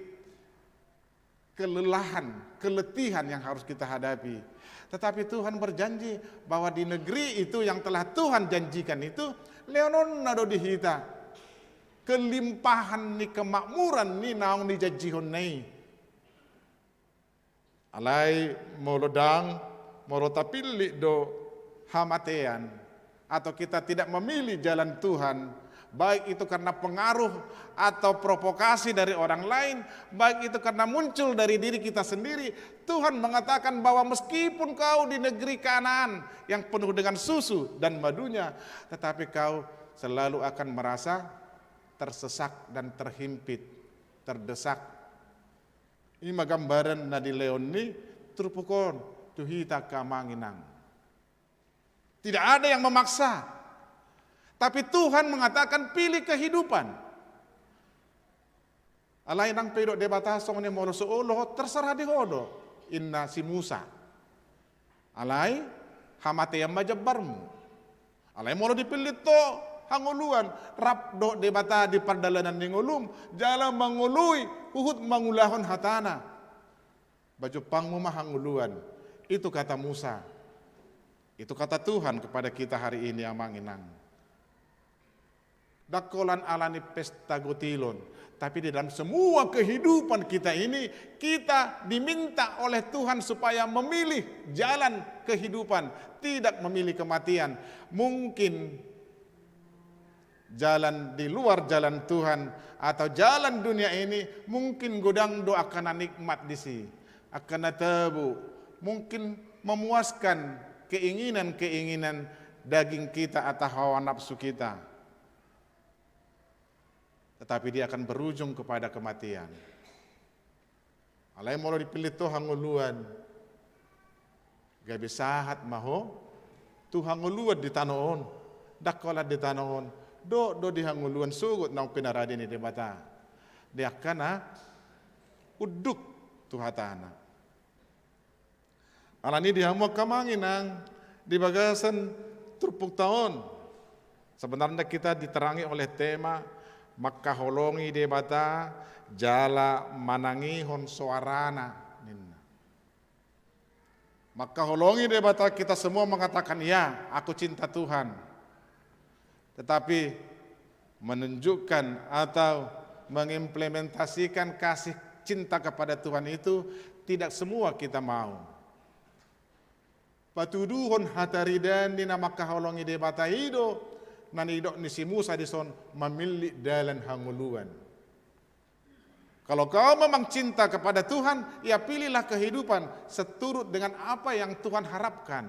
kelelahan, keletihan yang harus kita hadapi. Tetapi Tuhan berjanji bahwa di negeri itu yang telah Tuhan janjikan itu, lehononna do di hita kelimpahan ni kemakmuran ni naung nijanjihonna i. Alai molo ndang, molo tapillit do hamatean, atau kita tidak memilih jalan Tuhan, baik itu karena pengaruh atau provokasi dari orang lain, baik itu karena muncul dari diri kita sendiri, Tuhan mengatakan bahwa meskipun kau di negeri Kanaan yang penuh dengan susu dan madunya, tetapi kau selalu akan merasa tersesak dan terhimpit, terdesak. I ma gambaran na dilehon ni turpuk on tu hita, angka amang inang. Tidak ada yang memaksa. Tapi Tuhan mengatakan, "Pilih kehidupan." Alai nang pe didok Debata songon i, molo so olo ho, terserah di ho do, inna si Musa. Alai hamatean ma jambarmu. Alai molo dipillit ho hangoluan, rap dohot Debata di pardalanan ni ngolum, jala mangoloi huhut mangulahon hatana. Pajumpangmu ma hangoluan. Itu kata Musa. Itu kata Tuhan kepada kita hari ini, amang inang. Ndang holan ala ni pesta gotilon, tapi di dalam semua kehidupan kita ini, kita diminta oleh Tuhan supaya memilih jalan kehidupan, tidak memilih kematian. Mungkin jalan di luar jalan Tuhan atau jalan dunia ini mungkin godang do angka na nikmat disi, angka na tabo, mungkin memuaskan keinginan-keinginan daging kita atau hawa nafsu kita. Tetapi dia akan berujung kepada kematian. Alai molo dipillit ho hangoluan, gabe sahat ma ho tu hangoluan di tano on. Ndang holan di tano on, dohot do di hangoluan sogot naung pinarade ni Debata. Di angka na unduk tu hatana. Alani i di hamu angka amang inang, di bagasan turpukta on, sebenarnya kita diterangi oleh tema mangkaholongi Debata jala manangihon soarana, ninna. Mangkaholongi Debata, kita semua mengatakan, "Ya, aku cinta Tuhan." Tetapi menunjukkan atau mengimplementasikan kasih cinta kepada Tuhan itu tidak semua kita mau. Patuduhon hataridaan ni na mangkaholongi Debata i do na nidok ni si Musa dison, mamillit dalan hangoluan. Kalau kau memang cinta kepada Tuhan, ya pilihlah kehidupan seturut dengan apa yang Tuhan harapkan.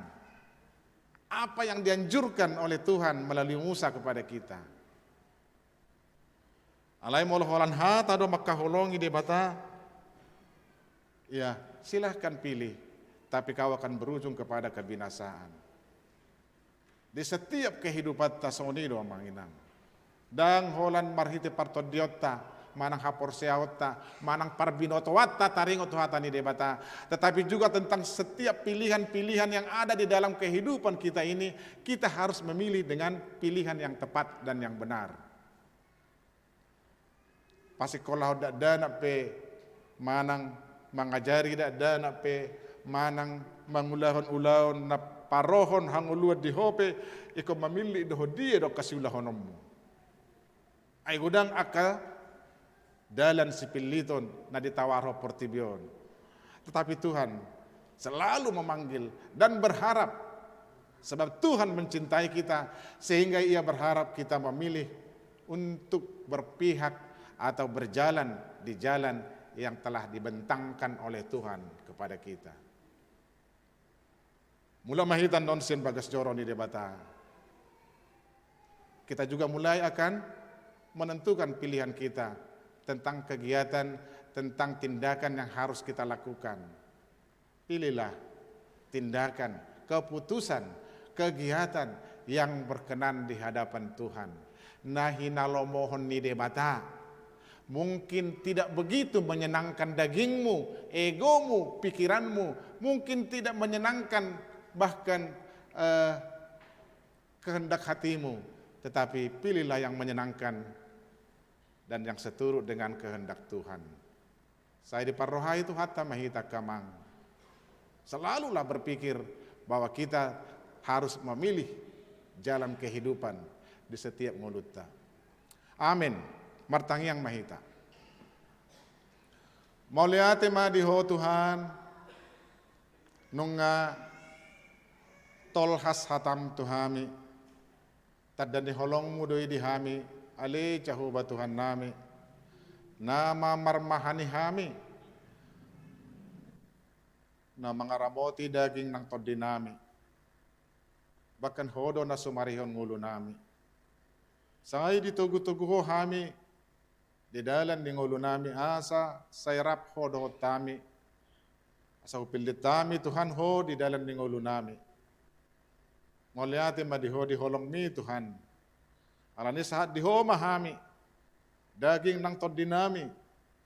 Apa yang dianjurkan oleh Tuhan melalui Musa kepada kita. Alai molo holan hata do mangkaholongi Debata, ya, silahkan pilih, tapi kau akan berujung kepada kebinasaan. Di setiap kehidupanta songon i do, amang inang. Ndang holan marhite partondionta, manang haporseaonta, manang parbinotoanta taringot tu hata ni Debata, tetapi juga tentang setiap pilihan-pilihan yang ada di dalam kehidupan kita ini, kita harus memilih dengan pilihan yang tepat dan yang benar. Pasingkolahon dakdanak pe manang mangajari dakdanak pe manang mangulahon ulaon na parohon hangoluan di ho pe, ingkon mamillit do ho dia do angka siulahononmu. Ai godang angka dalan sipilliton na ditawarhon portibi on. Tetapi Tuhan selalu memanggil dan berharap, sebab Tuhan mencintai kita, sehingga Ia berharap kita memilih untuk berpihak atau berjalan di jalan yang telah dibentangkan oleh Tuhan kepada kita. Mula ma hita annon sian bagas joro ni Debata. Kita juga mulai akan menentukan pilihan kita tentang kegiatan, tentang tindakan yang harus kita lakukan. Pilihlah tindakan, keputusan, kegiatan yang berkenan di hadapan Tuhan. Na hinalomohon ni Debata. Mungkin tidak begitu menyenangkan dagingmu, egomu, pikiranmu. Mungkin tidak menyenangkan bahkan, eh, kehendak hatimu. Tetapi pilihlah yang menyenangkan dan yang seturut dengan kehendak Tuhan. Sai diparrohai Tuhanta ma hita, angka amang. Selalulah berpikir bahwa kita harus memilih jalan kehidupan di setiap ngolunta. Amin. Martangiang ma hita. Mauliate ma di Ho Tuhan, nunga tolhas hataM tu hami. Tanda ni holongMu do i di hami, ale Jahowa Tuhannami, na mamarmahani hami, na mangaramoti daging nang tondinami. Bahkan Ho do na sumarihon ngolunami. Sai ditogutogu Ho hami di dalan ni ngolunami, asa sai rap Ho dohot hami. Asa hupillit hami, Tuhan, Ho di dalan ni ngolunami. Mauliate ma di Ho di holongMi, Tuhan. Alani sahat di Ho ma hami, daging nang tondinami,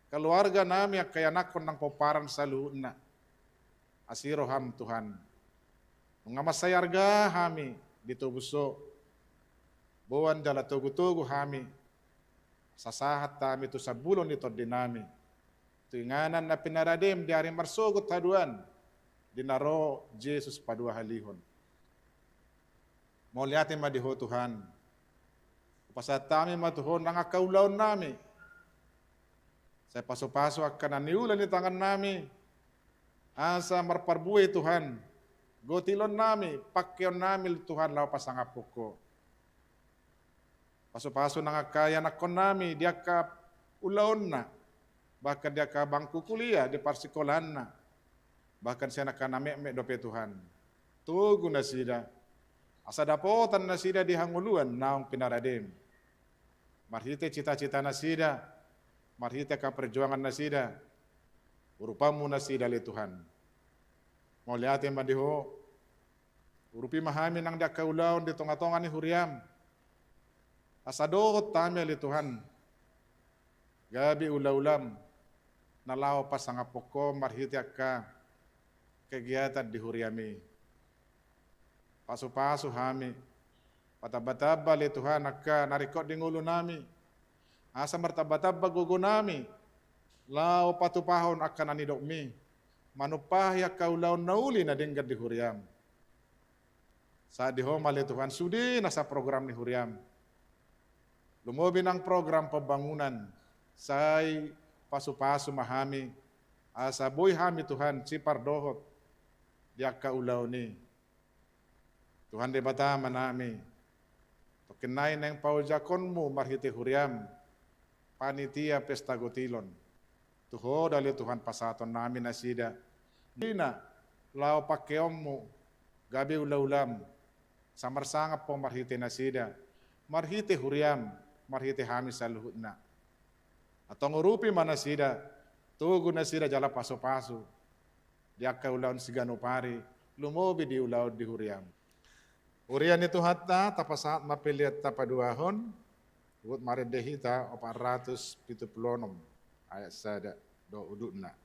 keluarganami, angka ianakhon nang pomparan saluhutna. Asi rohaM, Tuhan. Nunga mansai arga hami di tobus Ho. Boan jala togutogu hami. Sasahat hami tu sambulo ni tondinami. Tu inganan na pinaradeM di ari marsogot haduan. Di na ro Jesus paduahalihon. Mauliate ma di Ho, Tuhan. Hupasahat hami ma tu Ho nang angka ulaonnami. Sai pasupasu angka na niula ni tangannami. Asa marparbue, Tuhan. Gotilonnami, pangkeonnami, Tuhan, laho pasangaphon Ho. Pasupasu nang angka ianakhonnami di angka ulaonna, bahkan di angka bangku kuliah, di parsikolaanna, bahkan sian angka na metmet dope, Tuhan. Togu nasida, asa dapotan nasida di hangoluan naung pinaradeM. Marhite citacita nasida, marhite angka perjuangan nasida, urupanMu nasida, ale Tuhan. Mauliate ma di Ho. Urupi ma hami nang di angka ulaon di tongatonga ni huriaM. Asa dohot hami, ale Tuhan, gabe ulaulaM, na laho pasangaphon Ho marhite angka kegiatan di huriaM i. Pasupasu hami, patamba-tamba ale Tuhan angka na ringkot di ngolunami, asa martamba-tamba gogonami laho patupahon angka na nidokMi, manumpahi angka ulaon na uli na denggan di huriaM. Sahat di Ho ma ale Tuhan sude nasa program ni huriaM, lumobi nang program pembangunan, sai pasupasu ma hami, asa boi hami Tuhan sipardohot di angka ulaon i. Tuhan Debata Amanami, tongkin nai naeng paojakonMu marhite huriaM panitia pesta gotilon. Tu Ho do ale Tuhan pasahatonnami nasida, dina laho pangkeonMu gabe ula-ulaM, asa marsangap Ho marhite nasida, marhite huriaM, marhite hami saluhutna. Antong urupi ma nasida, togu nasida jala pasupasu di angka ulaon siganup ari, lumobi di ulaon di huriaM. Huria ni Tuhanta, tapasahat ma pelean tapaduahon, huhut marende hita opat ratus pitu pulu onom, ayat sada dohot udutna.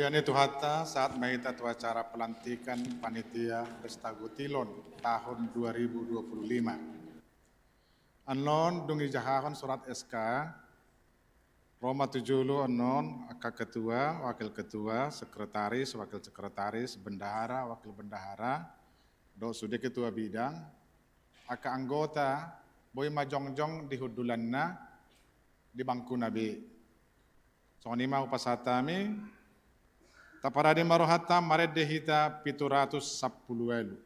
Ni Tuhanta, sahat ma hita tu acara pelantikan panitia Pesta Gotilon tahun dua ribu dua puluh lima. Annon dung dijahahon surat S K, ro ma tu jolo annon angka ketua, wakil ketua, sekretaris, wakil sekretaris, bendahara, wakil bendahara, dohot sude ketua bidang, angka anggota boi ma jongjong di hundulanna, di bangkuna be. Songon i ma hupasahat hami, taparade ma rohanta, marende hita pitu ratus sampulu ualu.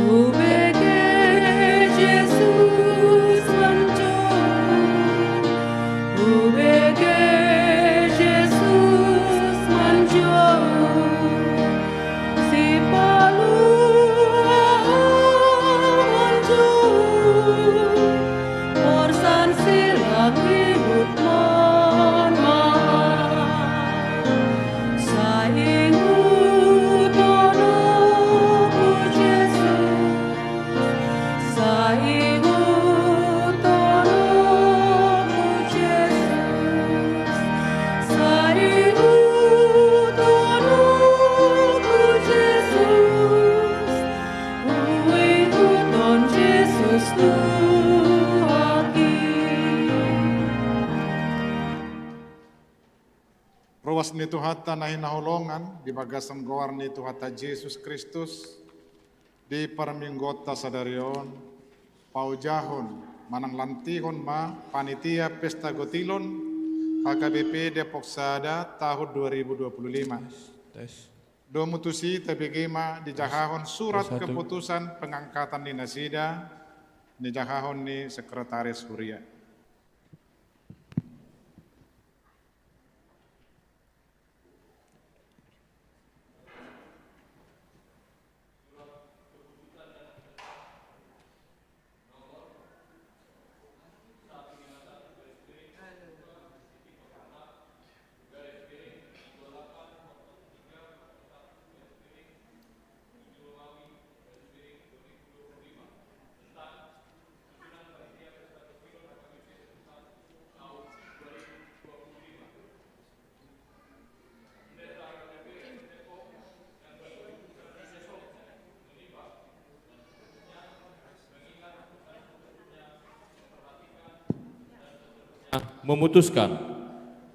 Hubege Jesus manjou, hubege Jesus manjou, sipalua manjou, borsan silang ihut manjou. Sai ihuthon ahu Jesus, sai ihuthon ahu Jesus, sai ihuthon ahu Jesus, huihuthon Jesus Tuhan i. Ruas ni Tuhanta na hinaholongan di bagasan goar ni Tuhanta Jesus Kristus, di parmingguonta sadari on, paojahon manang lantihon ma panitia Pesta Gotilon H K B P Depok Sada tahun dua ribu dua puluh lima. Tes. Domu tusi tabege ma dijahahon surat keputusan pengangkatan ni nasida, dijahahon ni sekretaris huria. Memutuskan,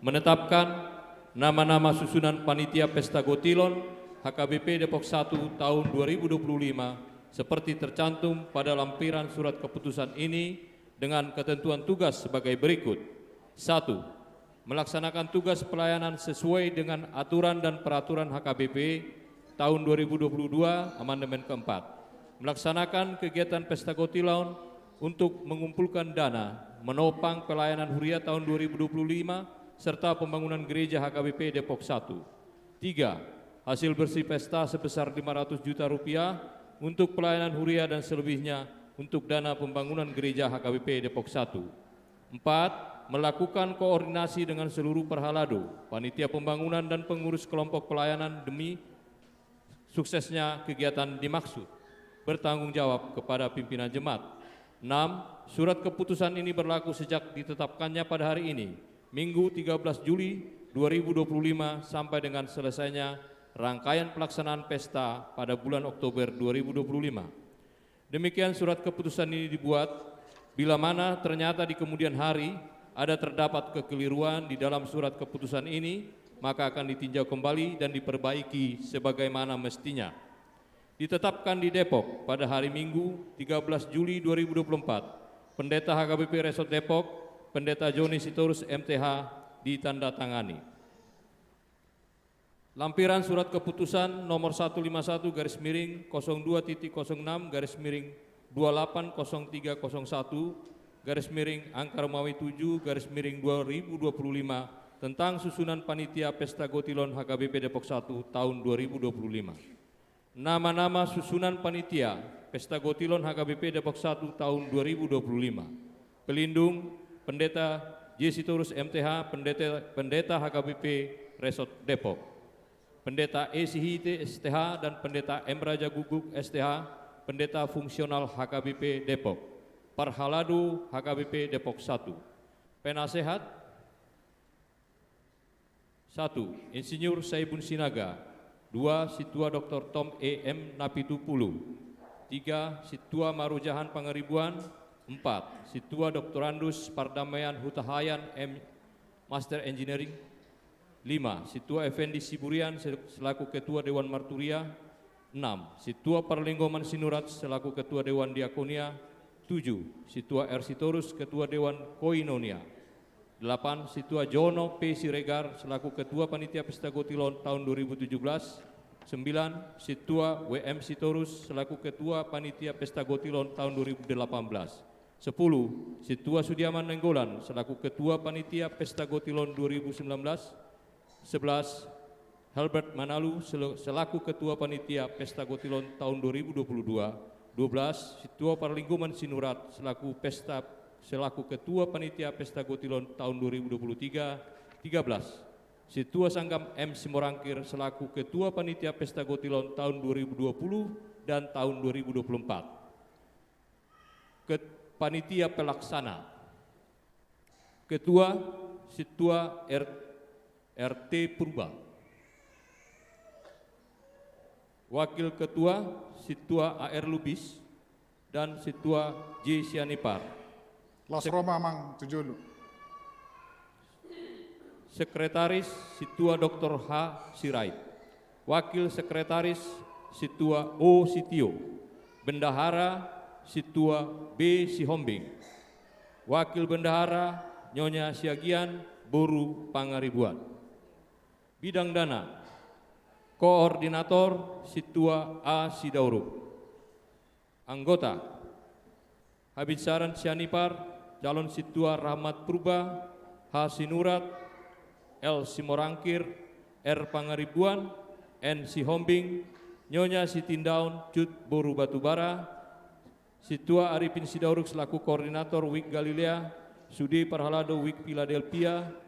menetapkan nama-nama susunan panitia Pesta Gotilon H K B P Depok Satu tahun dua ribu dua puluh lima seperti tercantum pada lampiran surat keputusan ini dengan ketentuan tugas sebagai berikut. Satu, melaksanakan tugas pelayanan sesuai dengan aturan dan peraturan H K B P tahun dua ribu dua puluh dua, amandemen keempat. Melaksanakan kegiatan Pesta Gotilon untuk mengumpulkan dana, menopang pelayanan huria tahun dua ribu dua puluh lima, serta pembangunan gereja H K B P Depok Satu. Tiga, hasil bersih pesta sebesar lima ratus juta rupiah untuk pelayanan huria dan selebihnya untuk dana pembangunan gereja H K B P Depok Satu. Empat, melakukan koordinasi dengan seluruh parhalado, panitia pembangunan dan pengurus kelompok pelayanan demi suksesnya kegiatan dimaksud. Bertanggung jawab kepada pimpinan jemaat. Enam, surat keputusan ini berlaku sejak ditetapkannya pada hari ini, Minggu tiga belas Juli dua ribu dua puluh lima, sampai dengan selesainya rangkaian pelaksanaan pesta pada bulan Oktober dua ribu dua puluh lima. Demikian surat keputusan ini dibuat. Bila mana ternyata di kemudian hari ada terdapat kekeliruan di dalam surat keputusan ini, maka akan ditinjau kembali dan diperbaiki sebagaimana mestinya. Ditetapkan di Depok pada hari Minggu, tiga belas Juli dua ribu dua puluh empat, Pendeta H K B P Resort Depok, Pendeta Joni Sitorus, M T H, ditandatangani. Lampiran surat keputusan nomor satu lima satu garis miring kosong dua titik kosong enam garis miring dua delapan kosong tiga kosong satu garis miring angka Romawi tujuh garis miring dua ribu dua puluh lima tentang susunan panitia Pesta Gotilon H K B P Depok Satu tahun dua ribu dua puluh lima. Nama-nama susunan panitia Pesta Gotilon H K B P Depok Satu tahun dua ribu dua puluh lima. Pelindung, Pendeta J Sitorus, M T H, Pendeta, Pendeta H K B P Resort Depok. Pendeta E Sihite S T H dan Pendeta M Raja Guguk S T H, Pendeta Fungsional H K B P Depok. Parhalado H K B P Depok satu. Penasehat, satu, Insinyur Saibun Sinaga. Dua, Sintua Doktor Tom E M Napitupulu. Tiga, Sintua Marujahan Pangaribuan. Empat, Sintua Doktorandus Pardamaian Hutahaean M Master Engineering. Lima, Sintua Effendi Siburian se-, selaku Ketua Dewan Marturia. Enam, Sintua Parlinggoman Sinurat selaku Ketua Dewan Diakonia. Tujuh, Sintua R Sitorus Ketua Dewan Koinonia. Delapan, Sintua Jono P Siregar selaku Ketua Panitia Pesta Gotilon tahun dua ribu tujuh belas. Sembilan, Sintua W M Sitorus selaku Ketua Panitia Pesta Gotilon tahun dua ribu delapan belas. Sepuluh, Sintua Sudiaman Nainggolan selaku Ketua Panitia Pesta Gotilon dua ribu sembilan belas. Sebelas, Helbert Manalu sel-, selaku Ketua Panitia Pesta Gotilon tahun dua ribu dua puluh dua. Dua belas, Sintua Parlinggoman Sinurat selaku pesta, selaku Ketua Panitia Pesta Gotilon tahun dua ribu dua puluh tiga. Tiga belas, Sintua Sanggam M Simorangkir selaku Ketua Panitia Pesta Gotilon tahun dua ribu dua puluh dan tahun dua ribu dua puluh empat. Ket-, Panitia Pelaksana. Ketua, Sintua R-, R T Purba. Wakil Ketua, Sintua A R Lubis dan Sintua J Sianipar. Las Sek-, Roma, Amang, tu jolo. Sekretaris, Sintua Doktor H Sirait. Wakil Sekretaris, Sintua O Sitio. Bendahara, Sintua B Sihombing. Wakil Bendahara, Nyonya Siagian boru Pangaribuan. Bidang dana. Koordinator, Sintua A Sidauruk. Anggota. Habinsaran Sianipar, calon Sintua Rahmat Purba, H Sinurat, L Simorangkir, R Pangaribuan, N Sihombing, Nyonya Sitindaon Cut boru Batubara, Sintua Arifin Sidauruk selaku koordinator Wik Galilea, sude parhalado Wik Piladelpia,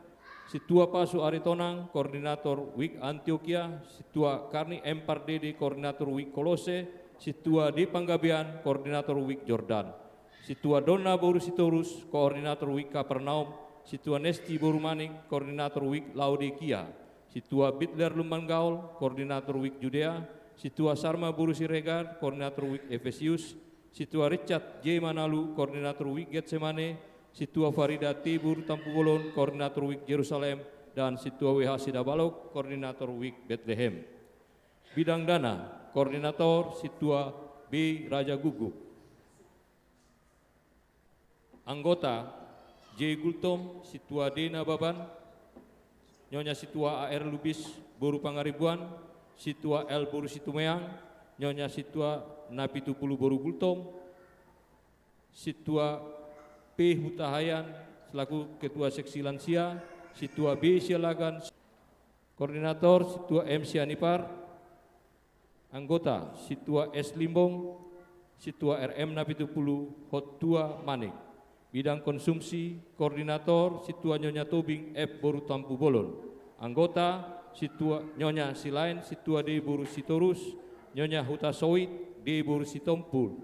Sintua Pasu Aritonang, koordinator Wik Antiokia, Sintua Karni M Pardede, koordinator Wik Kolose, Sintua D Panggabean, koordinator Wik Jordan, Sintua Donna boru Sitorus, koordinator Wik Kapernaum, Sintua Nesti boru Manik, koordinator Wik Laodikia, Sintua Bitler Lumban Gaol, koordinator Wik Judea, Sintua Sarma boru Siregar, koordinator Wik Efesius, Sintua Richard J Manalu, koordinator Wik Getsemane, Sintua Farida T boru Tampubolon, koordinator Wik Jerusalem, dan Sintua W H Sidabalok, koordinator Wik Betlehem. Bidang dana, koordinator Sintua B Raja Guguk. Anggota, J Gultom, Sintua D Nababan, Nyonya Sintua A R Lubis boru Pangaribuan, Sintua L boru Situmeang, Nyonya Sintua Napitupulu boru Gultom, Sintua P Hutahaean selaku Ketua Seksi Lansia, Sintua B Sialagan, koordinator Sintua M Sianipar, anggota Sintua S Limbong, Sintua R M Napitupulu, Hottua Manik. Bidang konsumsi, koordinator Sintua Nyonya Tobing F boru Tampubolon. Anggota, Sintua Nyonya Silaen, Sintua D boru Sitorus, Nyonya Hutasoit, D boru Sitompul,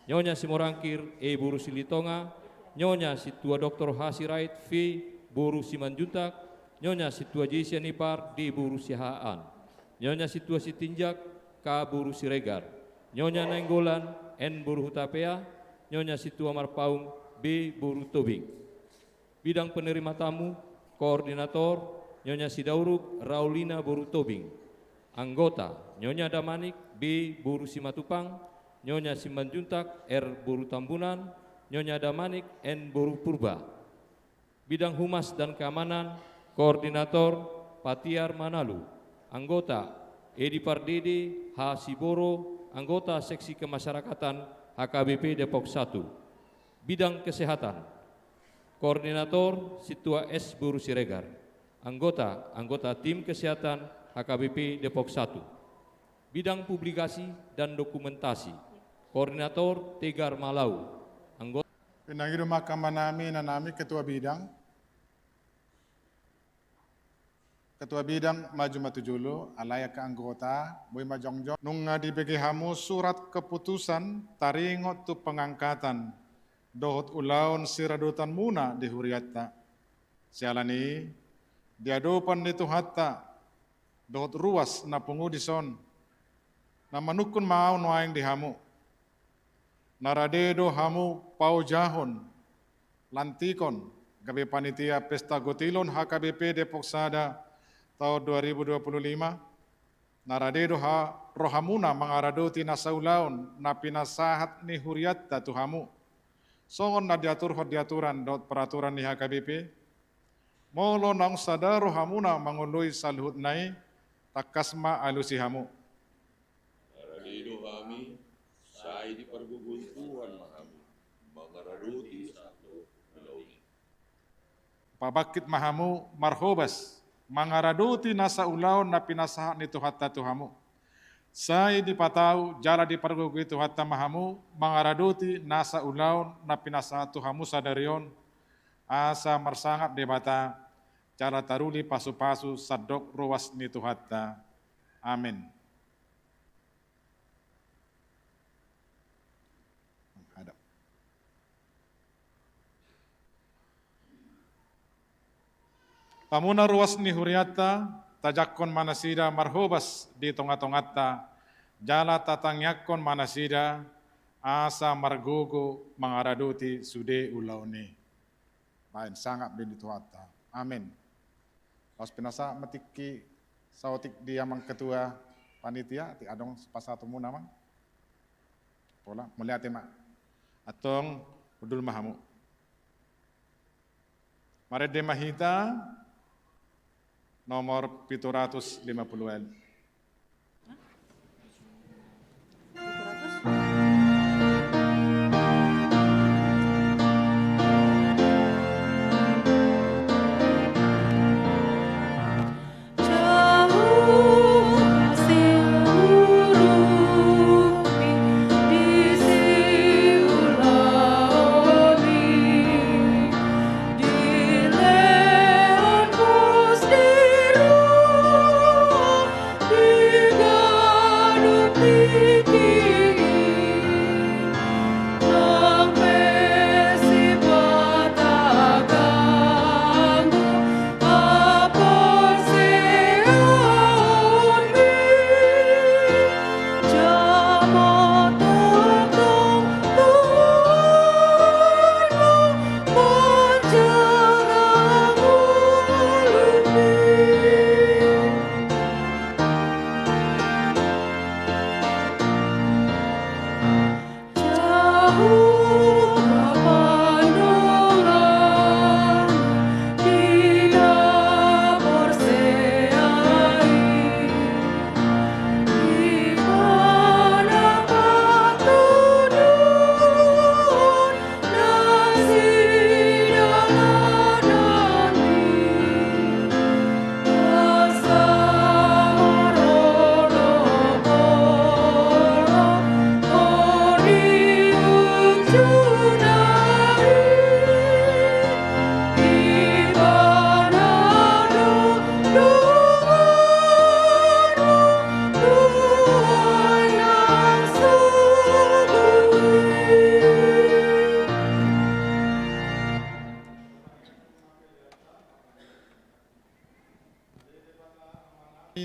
Nyonya Simorangkir, E boru Silitonga, Nyonya Sintua Doktor H Sirait, V boru Simanjuntak, Nyonya Sintua J Sianipar, D boru Siahaan, Nyonya Sintua Sitinjak, K boru Siregar, Nyonya Nainggolan, N boru Hutapea, Nyonya Sintua Marpaung, B boru Tobing. Bidang penerima tamu, koordinator, Nyonya Sidauruk Raulina boru Tobing. Anggota, Nyonya Damanik, B boru Simatupang, Nyonya Simanjuntak, R boru Tambunan, Nyonya Damanik, N boru Purba. Bidang humas dan keamanan, koordinator, Patiar Manalu. Anggota, Edi Pardede, H Siboro, anggota seksi kemasyarakatan H K B P Depok satu. Bidang kesehatan, koordinator, Sintua S boru Siregar. Anggota, anggota tim kesehatan H K B P Depok satu. Bidang publikasi dan dokumentasi, koordinator, Tegar Malau. Anggota. Pinangido ma angka amanami, inanami, ketua bidang. Ketua bidang, maju ma tu jolo, alai angka anggota, boi ma jongjong. Nunga dibege hamu surat keputusan taringot tu pengangkatan dohot ulaon siradotanmuna di hurianta. Siala ni i, di adopan ni Tuhanta dohot ruas na pungu dison, na manungkun ma ahu nuaeng di hamu. Na rade do hamu paojahon, lantikon, gabe panitia pesta gotilon H K B P Depok Sada taon dua ribu dua puluh lima. Na rade do ha-, rohamuna mangaradoti nasa ulaon na pinasahat ni hurianta tu hamu, songon na diaturhon di aturan dohot peraturan ni H K B P. Molo naung sada rohamuna mangoloi saluhutna i, tangkas ma alusi hamu. Na rade do hami, sai dipargogoi Tuhan ma hami mangaradoti saluhut ulaon i. Pabangkit ma hamu marhobas mangaradoti nasa ulaon na pinasahat ni Tuhanta tu hamu. Sai dipatau jala dipargogoi Tuhanta ma hamu mangaradoti nasa ulaon na pinasahat tu hamu sadari on, asa marsangap Debata jala taruli pasupasu sandok ruas ni Tuhanta. Amen. Hadap. Hamuna ruas ni hurianta, tajangkon ma nasida marhobas di tongatonganta, jala tatangiangkon ma nasida asa margogo mangaradoti sude ulaon i. Baen sangap be di Tuhanta. Amen. Laos pinasahat ma tingki saotik di amang ketua panitia, atik adong pasahatonmuna, amang. Pola, mauliate ma. Antong, hundul ma hamu. Marende ma hita, nomor pitu ratus lima puluh L.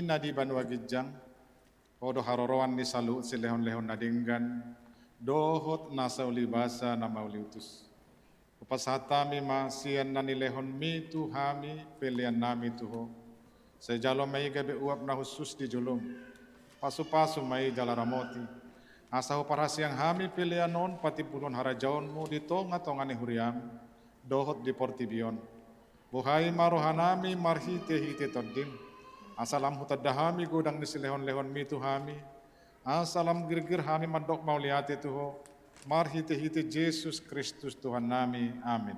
Na di banua ginjang, Ho do haroroan ni saluhut silehonlehon na denggan dohot nasa ulibasa na mauliutus. Hupasahat hami ma sian na nilehonmi tu hami peleannami tu Ho. Sai jalo ma i gabe uap na hushus di jolom. Pasupasu ma i jala ramoti, asa huparhaseang hami pelean on patimbulhon harajaonmu di tongatonga ni huriam dohot di portibi on. Buhai ma rohanami marhitehite Tondim, asa lam hutanda hami godang ni silehonlehonmi tu hami, asa lam girgir hami mandok mauliate tu Ho, marhitehite Jesus Kristus Tuhannami. Amen.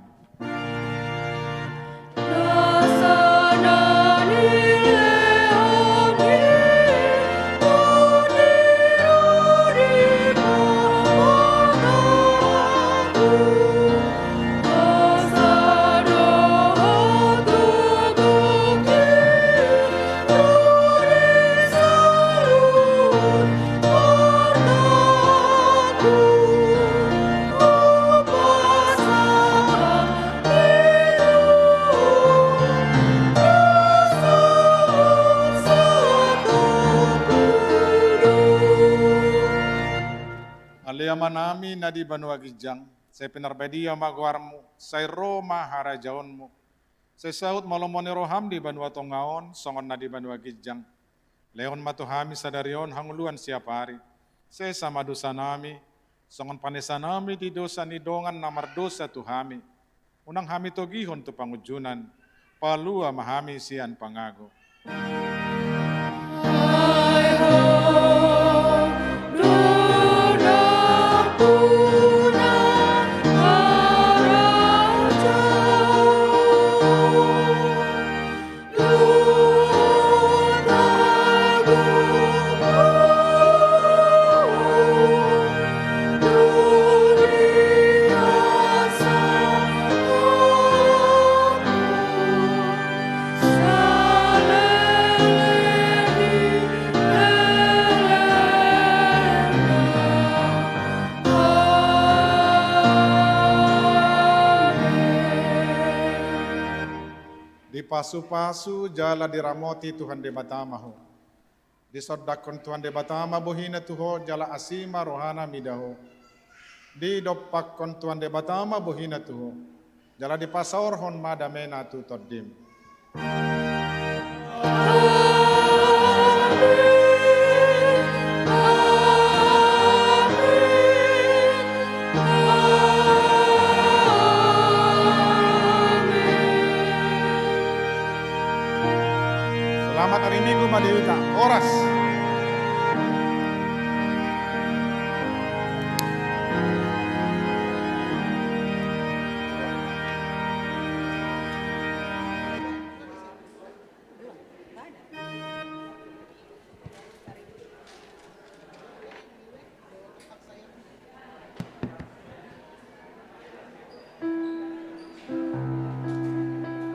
Nami na di banua ginjang, sai pinarbadia ma goarmu, sai ro ma harajaonmu, sai saut ma lomo ni roham di banua tonga on, songon na di banua ginjang. Lehon ma tu hami sadari on hangoluan siapari. Sesa ma dosa nami, songon panesa nami di dosa ni dongan na mardosa tu hami. Unang hami togihon tu pangunjunan, palua ma hami sian pangago. Dipasupasu jala diramoti Tuhan Debata ma ho. Disondangkon Tuhan Debata ma bohina tu ho, jala asi ma rohana mida ho. Didompakkon Tuhan Debata ma bohina tu ho, jala dipasaorhon ma damena tu tondim. Selamat hari Minggu ma di hita. Horas.